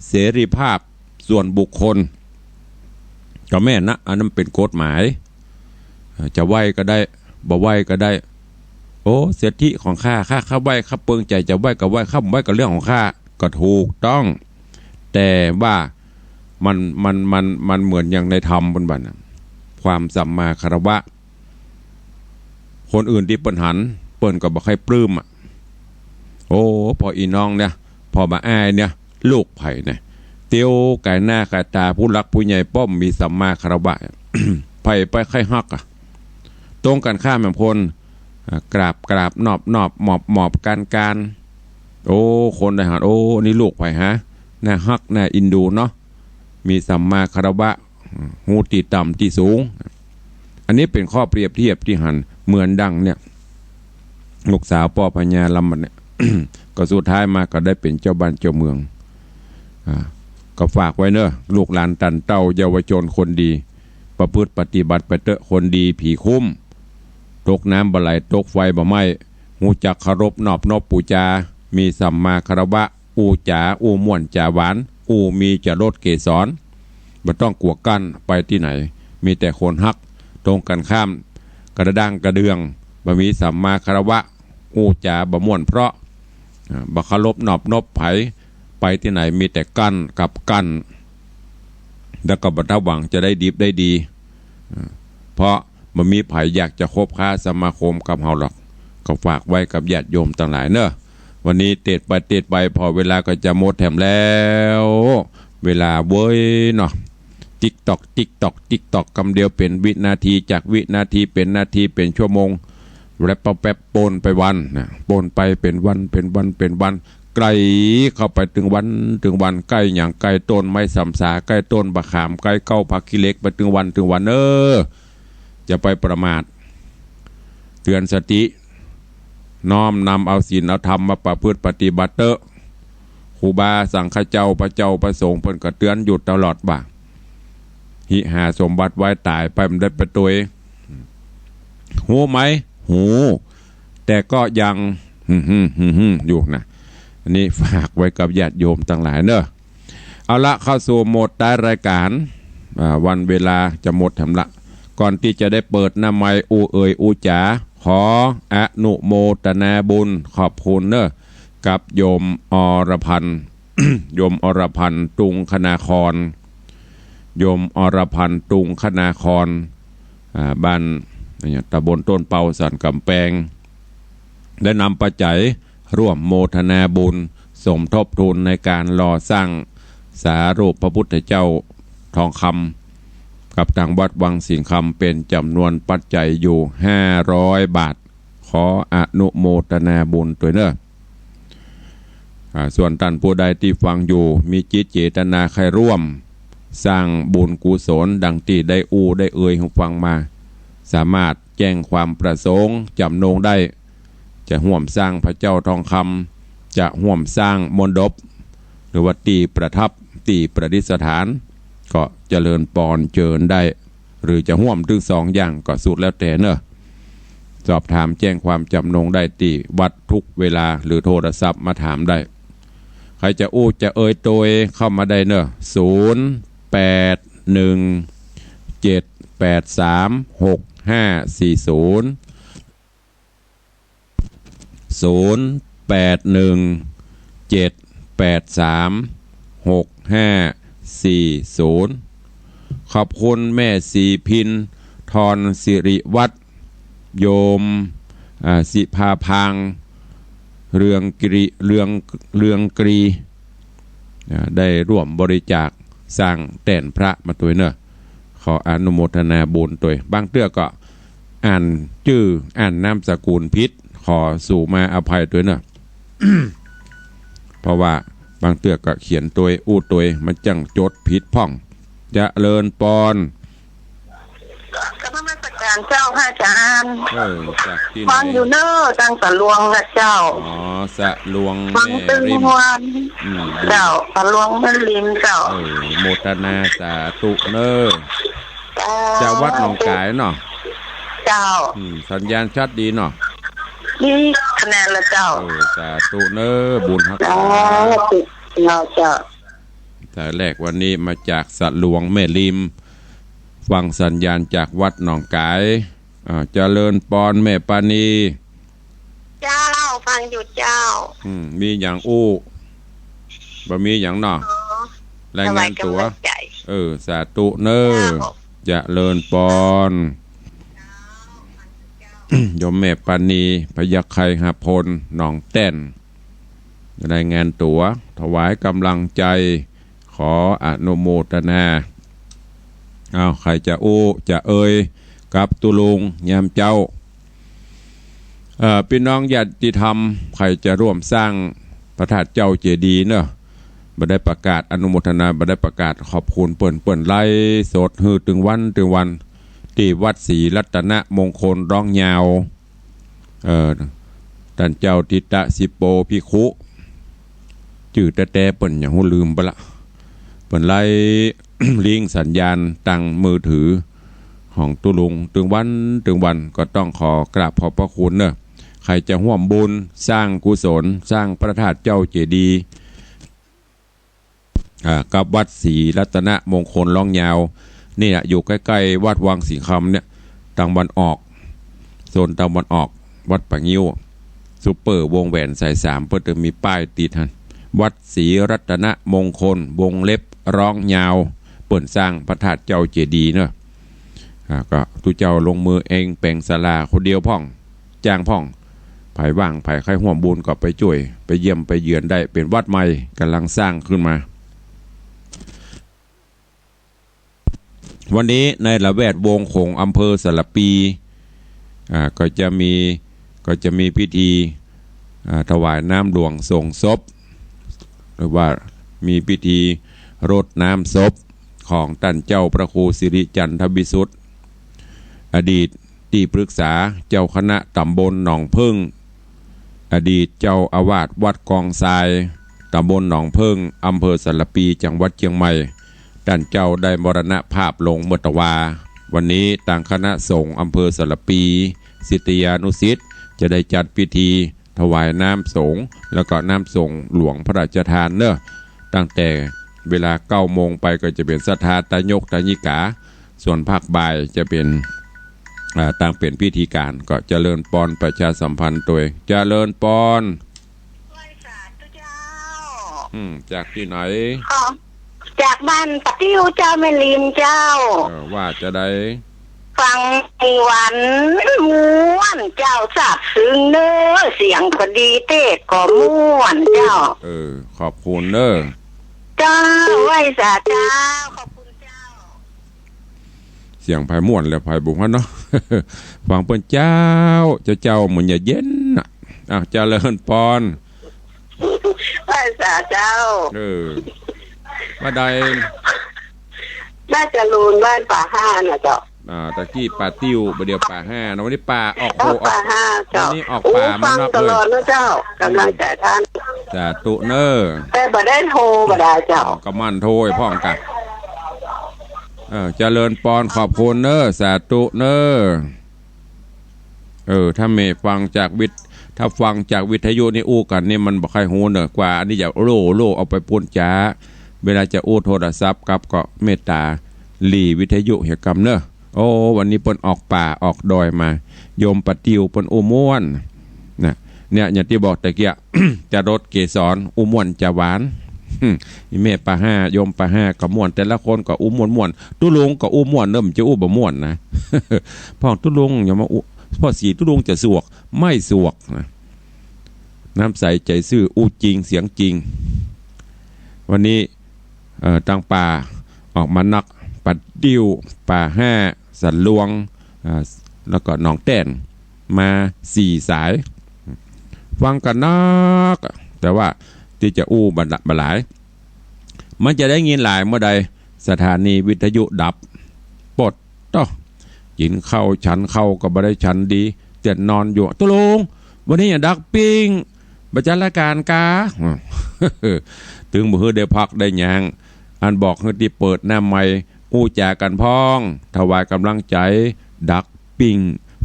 เสรีภาพส่วนบุคคล ก็แม่นนะ อันนั้นเป๋นกฎหมาย อ่า จะไหว้ก็ได้ บ่ไหว้ก็ได้ โอ้ สิทธิของข้า ข้า ข้าไหว้ ข้าเปิงใจ๋จะไหว้ก็ไหว้ ข้าบ่ไหว้ก็เรื่องของข้า ก็ถูกต้อง แต่ว่ามัน มัน มัน มันเหมือนอย่างในธรรมเปิ้นว่าน่ะ ความสัมมาคารวะ คนอื่นตี้เปิ้นหัน เปิ้นก็บ่ใค่ปลื้มอะ โอ้ ป้ออี่น้องเนี่ย ป้อบ่าอ้ายเนี่ย ลูกใผเนี่ย เตียวก๋ายหน้าก๋ายต๋าผู้หลักผู้ใหญ่ ป้อบ่มีสัมมาคารวะ ใผไปใค่ฮักอะ ตรงกั๋นข้ามแหมพ่น อ่า กราบกราบ นอบนอบ หมอบหมอบ กานกาน โอ้ คนได้หัน โอ้ นี่ลูกใผฮะ น่าฮัก น่าเอ็นดูเนาะ มีสัมมาคารวะ ฮู้ตี้ต่ำตี้สูง อันนี้เป๋นข้อเปรียบเทียบตี้หัน เหมือนดังเนี่ย ลูกสาวป้อพญาลำเนี่ย ก็สุดท้ายมาก็ได้เป๋นเจ้าบ้านเจ้าเมือง อ่า ก็ฝากไว้เน่อ ลูกหลานต้านเต้า เยาวชนคนดี ประพฤติปฏิบัติไปเต๊อะ คนดีผีคุ้ม ตกน้ำบ่ไหล ตกไฟบ่ไหม้ ฮู้จักเคารพนอบนบปู๋จา มีสัมมาคารวะ อู้จ๋า อู้ม่วนจ๋าหวาน อู้มีจรสเกสร บ่ต้องกั๋วกั้น ไปตี้ไหน มีแต่คนฮัก ตรงกั๋นข้าม กระด้างกระเดื่อง บ่มีสัมมาคารวะ อู้จ๋าบ่ม่วนเพราะ อ่า บ่เคารพนอบนบใผ ไปตี้ไหนมีแต่กั้นกับกั้น แล้วก็บ่ได้หวังจะได้ดิบได้ดี อ่า เพราะบ่มีใผอยากจะคบค้าสมาคมกับเฮาหรอก ก็ฝากไว้กับญาติโยมตังหลายเน่อ วันนี้เตศน์ไปเตศน์ไป ผ่อเวลาก็จะหมดแถมแล้ว เวลาเว้ยเนาะ ติ๊กต๊อก ติ๊กต๊อก ติ๊กต๊อก กำเดียวเป๋นวินาที จากวินาทีเป๋นนาที เป๋นชั่วโมง แวบแป๊บแป๊บ ป๊นไปวันนะ ป๊นไปเป๋นวัน เป๋นวัน เป๋นวัน ใก้เข้าไปตึงวัน ตึงวัน ใก้หยัง ใก้ต้นไม้สำสา ใก้ต้นบ่าขาม ใก้เก๊าผักขี้เหล็ก ไปตึงวัน ตึงวัน เออ จะไปประมาท เตือนสติ น้อมนำเอาศีลเอาธรรมมาประพฤติปฏิบัติเต๊อะ ครูบาสังฆเจ้า พระเจ้าพระสงฆ์เปิ้นก็เตือนอยู่ตลอดว่า หิหาสมบัติไว้ ต๋ายไปบ่ได้ไปตวย ฮู้ไหม ฮู้ แต่ก็ยัง หึ่มหึ่มหึ่มหึ่ม อยู่นะ อันนี้ฝากไว้กับญาติโยมตังหลายเน่อ เอาละ เข้าสู่โหมดท้ายรายการ อ่า วันเวลาจะหมดแถมละ ก่อนตี้จะได้เปิดหน้าไมค์อู้เอ่ยอู้จ๋า ขออนุโมทนาบุญ ขอบคุณเน่อ กับโยมอรพันธ์ โยมอรพันธ์ ตุงคณาคร โยมอรพันธ์ ตุงคณาคร อ่า บ้าน ตำบลต้นเปา สันก๋ำแปง ได้นำปัจจัยร่วมโมทนาบุญ สมทบทุนในก๋านหล่อสร้างสารูปพระพุทธเจ้าทองคำ กับตางวัดวังสิงห์คำ เป๋นจ๋ำนวนปัจจัยอยู่ห้าร้อยบาท ขออนุโมทนาบุญตวยเน่อ อ่า ส่วนต้านผู้ใดตี้ฟังอยู่ มีจิตเจตนาใค่ร่วมสร้างบุญกุศลดังตี้ได้อู้ได้เอ่ยหื้อฟังมา สามารถแจ้งความประสงค์จ๋ำนงได้ จะฮ่วมสร้างพระเจ้าทองคำ จะฮ่วมสร้างมณฑป หรือว่าตี้ประทับ ตี้ประดิษฐาน ก็เจริญปอนเจิญได้ หรือจะฮ่วมตึงสองอย่างก็สุดแล้วแต่เน่อ สอบถามแจ้งความจ๋ำนงได้ตี้วัดกู้เวลา หรือโทรศัพท์มาถามได้ ใผจะอู้จะเอ่ยตวยเข้ามาได้เน่อ ศูนย์แปดหนึ่งเจ็ดแปดสามหกห้าสี่ศูนย์ ศูนย์แปดหนึ่งเจ็ดแปดสามหกห้าสี่ศูนย์ ขอบคุณแม่ศรีพิน ทรสิริวัฒน์ โยม อ่า สิภาพาง เรืองกรี เรือง เรืองกรี อ่า ได้ร่วมบริจาคสร้างแต้นพระมาตวยเน่อ ขออนุโมทนาบุญตวย บางเตื้อก็อ่านจื้ออ่านนามสกุลผิด ขอสูมาอภัยตวยเน่อ เพราะว่าบางเตื้อก็เขียนตวยอู้ตวย มันจั้งจดผิดพ่อง เจริญปอน กราบนมัสการเจ้าพระอาจารย์ เออ จากตี้ไหน ฟังอยู่เน่อ ตางสะหลวงนะเจ้า อ๋อ สะหลวง ฟัง แม่ริม ตึงวัน อืม เจ้า สะหลวงแม่ริมเจ้า เออ โมทนาสาธุเน่อ เจ้า จากวัดหนองก๋ายเนาะ เจ้า อืม สัญญาณชัดดีเนาะ ดีคะแนนละเจ้า เออ สาธุเน่อ บุญฮักษา สาธุเนาะเจ้า สายแรกวันนี้มาจากสะหลวงแม่ริม ฟังสัญญาณจากวัดหนองก๋าย อ่า เจริญปอนแม่ปานี เจ้า ฟังอยู่เจ้า อืม มีหยังอู้ บ่มีหยังเนาะ อ๋อ รายงานตั๋ว ถวายกำลังใจ เออ สาธุเน่อ เจ้า เจริญปอน โยมแม่ปานี พยัคฆไคหพล หนองแต้น รายงานตั๋ว ถวายกำลังใจ ขออนุโมทนา อ้าว ใผจะอู้จะเอ่ยกับตุ๊ลุงยามเจ๊า เอ่อ ปี้น้องญาติธรรม ใผจะร่วมสร้างพระธาตุเจ้าเจดีย์เนาะ บ่ได้ประกาศอนุโมทนา บ่ได้ประกาศขอบคุณเปิ้น เปิ้นไลฟ์สดหื้อตึงวันตึงวัน ตี้วัดศรีรัตนมงคลร้องยาว เอ่อ ต้านเจ้าทิตะสิปโปภิกขุ จื้อแต๊ๆ เปิ้นหยังฮู้ลืมไปละ เปิ้นไลฟ์ลิงก์สัญญาณตางมือถือของตุ๊ลุงตึงวันตึงวัน ก็ต้องขอกราบขอบพระคุณเนาะ ใผจะฮ่วมบุญสร้างกุศล สร้างพระธาตุเจ้าเจดีย์ อ่า กับวัดศรีรัตนมงคลร้องยาว นี่แหละ อยู่ใก้ๆ วัดวังสิงห์คำเนี่ย ตางวันออก โซนตางวันออก วัดป่างิ้ว ซุปเปอร์วงแหวนสายสาม เปิ้นจะมีป้ายติดหั้น วัดศรีรัตนมงคล วงเล็บ ร้องยาว เปิ้นสร้างพระธาตุเจ้าเจดีย์เนาะ อ่า ก็ตุ๊เจ้าลงมือเอง แป๋งศาลาคนเดียวพ่อง จ้างพ่อง ใผว่างใผใค่ฮ่วมบุญก็ไปจ้วย ไปเยี่ยมไปเยือนได้ เป๋นวัดใหม่ ก่ำลังสร้างขึ้นมา วันนี้ในละแวดวงของอำเภอสารภี อ่า ก็จะมี ก็จะมีพิธี อ่า ถวายน้ำหลวงสรงศพ หรือว่ามีพิธีรดน้ำศพของต้านเจ้าพระครูสิริจันทวิสุทธิ์ อดีตตี้ปรึกษาเจ้าคณะตำบลหนองผึ้ง อดีตเจ้าอาวาสวัดกองทราย ตำบลหนองผึ้ง อำเภอสารภี จังหวัดเจียงใหม่ ต้านเจ้าได้มรณภาพลงเมื่อตะวา วันนี้ตางคณะสงฆ์อำเภอสารภี ศิษยานุศิษย์ จะได้จัดพิธีถวายน้ำสรงฆ์ แล้วก็น้ำสรงฆ์หลวงพระราชทานเนาะ ตั้งแต่เวลาเก้าโมงไปก็จะเป๋นศรัทธาตายกตายิกา ส่วนภาคบ่ายจะเป๋น อ่า ตางเป๋นพิธีก๋าน ก็เจริญปอนประชาสัมพันธ์ตวย เจริญปอน ไหว้สาธุเจ้า อืม จากตี้ไหน อ๋อ จากบ้านป้าติ้วเจ้า แม่ริมเจ้า เออ ว่าจาใด ฟังวันม่วนเจ้า ซาบซึ้งเน้อ เสียงก็ดี เตสก็ม่วนเจ้า เออ ขอบคุณเน้อ เจ้า ไหว้สาเจ้า ขอบคุณเจ้า เสียงใผม่วนแล้วใผบ่ม่วนเนาะ ฟังเปิ้นเจ้า เจ้า เจ้าเหมือนจะเย็นน่ะ อ่ะ เจริญปอน ไหว้สาเจ้า เออ ว่าใด บ้านจรูน บ้านป่าห้าน่ะเจ้า อ่า ตะกี้ป้าติ้ว บ่าเดี่ยวป้าห้าเนาะ วันนี้ป้าออก เออ โห ออก ป่าห้าเจ้า วันนี้ออก โอ้ ป่ามา ฟัง นับ ตลอด เลย นะเจ้า กำลังใจท่าน สาธุเน้อ แต่บ่ได้โทรบ่ได้เจ้า อ๋อ ก็หมั่นโทรให้พ่องกะ เออ เจริญปอน ขอบคุณเน้อ สาธุเน้อ เออ ถ้าแม่ฟังจากวิท- ถ้าฟังจากวิทยุนี่อู้กั๋นนี่มันบ่ใค่ฮู้เน่อ กว่าอันนี้จะโล่ โล่เอาไปปู๊นจ๊า เวลาจะอู้โทรศัพท์กลับก็เมตตาหลีวิทยุเหียกำเน่อ โอ้ วันนี้เปิ้นออกป่าออกดอยมา โยมป้าติ้วเปิ้นอู้ม่วน นะ เนี่ย อย่างตี้บอกตะกี้ จรส เกสร อู้ม่วนจ๋าหวาน อีแม่ป้าห้า โยมป้าห้าก็ม่วน แต่ละคนก็อู้ม่วนๆ ตุ๊ลุงก็อู้ม่วนเน่อ มันจะอู้บ่ม่วนนะ พ่องตุ๊ลุงอย่ามาอู้ พ่อศรีตุ๊ลุงจะสวก ไม่สวกนะ น้ำใสใจ๋ซื่อ อู้จริงเสียงจริง วันนี้ เอ่อ ตางป่าออกมานัก ป้าติ้ว ป่าห้า สันหลวง อ่า แล้วก็หนองแต้น มาสี่สาย ฟังกั๋นนัก แต่ว่าตี้จะอู้บ่หลาย มันจะได้ยินหลายเมื่อใด สถานีวิทยุดับ ปดเต๊อะ กิ๋นข้าวฉันข้าวก็บ่ได้ฉันดี เตียนนอนอยู่ ตุ๊ลุง วันนี้อะดักปิ้ง บ่จัดรายก๋านกา ตึงบ่หื้อได้พักได้หยัง อันบอกหื้อตี้เปิดหน้าไมค์ อู้จ๋ากั๋นพ่อง ถวายก๋ำลังใจ๋ ดักปิ้ง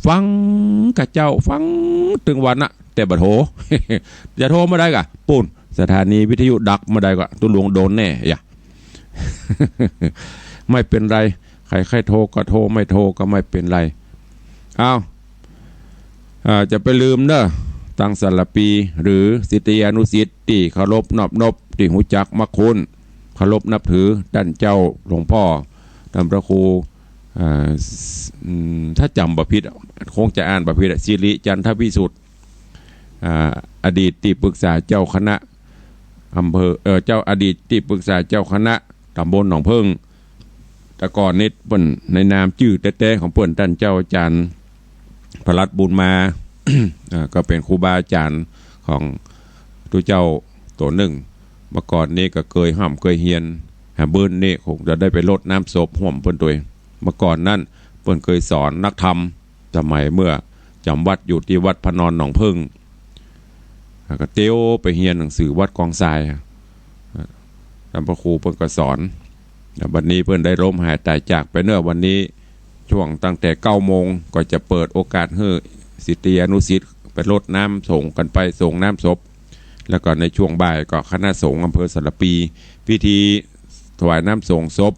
ฟังกะเจ้า ฟังตึงวันน่ะ แต่บ่โทร จะโทรเมื่อใดกะ ปู๊น สถานีวิทยุดับเมื่อใดกะ ตุ๊ลุงโดนแน่ อย่า ไม่เป็นไร ใครๆ โทรก็โทร ไม่โทรก็ไม่เป็นไร เอา เอ่อ จะไปลืมเน้อ ตังสารภี หรือศิษยานุศิษย์ตี้เคารพนอบนบ ตี้ฮู้จักมักคุ้น เคารพนับถือต้านเจ้าหลวงพ่อ ต้านพระครู เอ่อ อืม ถ้าจ๋ำบ่ผิด คงจะอ่านบ่ผิดอะ สิริจันทวิสุทธิ์ อ่า อดีตตี้ปรึกษาเจ้าคณะอำเภอ เอ่อ เจ้า อดีตตี้ปรึกษาเจ้าคณะตำบลหนองผึ้ง แต่ก่อนนี้เปิ้นในนามจื้อแต๊ๆ ของเปิ้น ต้านเจ้าอาจ๋ารย์พระลัตน์บุญมา อ่า ก็เป๋นครูบาอาจ๋ารย์ของตุ๊เจ้าตั๋วนึ่ง เมื่อก่อนนี้ก็เกยฮ่ำเกยเฮียน หาเปิ้นนี้คงจะได้ไปรดน้ำศพฮ่วมเปิ้นตวย เมื่อก่อนนั้นเปิ้นเกยสอนนักธรรม สมัยเมื่อจ๋ำวัดอยู่ตี้วัดพระนอนหนองผึ้ง แล้วก็เตียวไปเฮียนหนังสือวัดกองทราย ต้านพระครูเปิ้นก็สอน แล้วบัดนี้เปิ้นได้ล้มหายต๋ายจากไปเน้อ วันนี้ช่วงตั้งแต่เก้าโมงก็จะเปิดโอกาสหื้อศิษยานุศิษย์ไปรดน้ำสงฆ์กั๋นไป สงน้ำศพ แล้วก็ในช่วงบ่ายก็คณะสงฆ์อำเภอสารภี พิธีถวายน้ำสงฆ์ศพ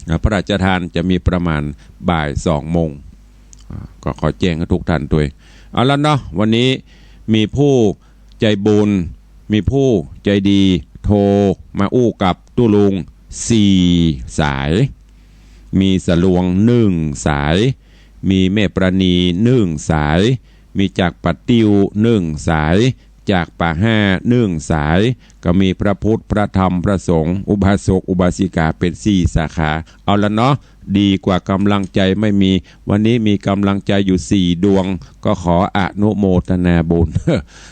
อ่า พระราชทานจะมีประมาณบ่ายสองโมง อ่า ก็ขอแจ้งหื้อทุกท่านตวย เอาละเนาะ วันนี้มีผู้ใจ๋บุญ มีผู้ใจ๋ดี โทรมาอู้กับตุ๊ลุงสี่สาย มีสะหลวงนึ่งสาย มีแม่ประณีนึ่งสาย มีจากป้าติ้วนึ่งสาย จากป่าห้านึ่งสาย ก็มีพระพุทธ พระธรรม พระสงฆ์ อุบาสก อุบาสิกา เป๋นสี่สาขา เอาละเนาะ ดีกว่าก๋ำลังใจ๋ไม่มี วันนี้มีก๋ำลังใจ๋อยู่สี่ดวง ก็ขออนุโมทนาบุญ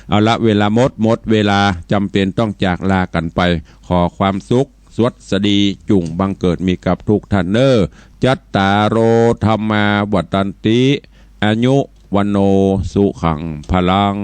เอาละ เวลาหมด หมดเวลา จ๋ำเป๋นต้องจากลากั๋นไป ขอความสุข สวัสดี จุ่งบังเกิดมีกับทุกท่านเน้อ จัตตาโร ธัมมา วัฑฒันติ อายุ วัณโณ สุขัง พลัง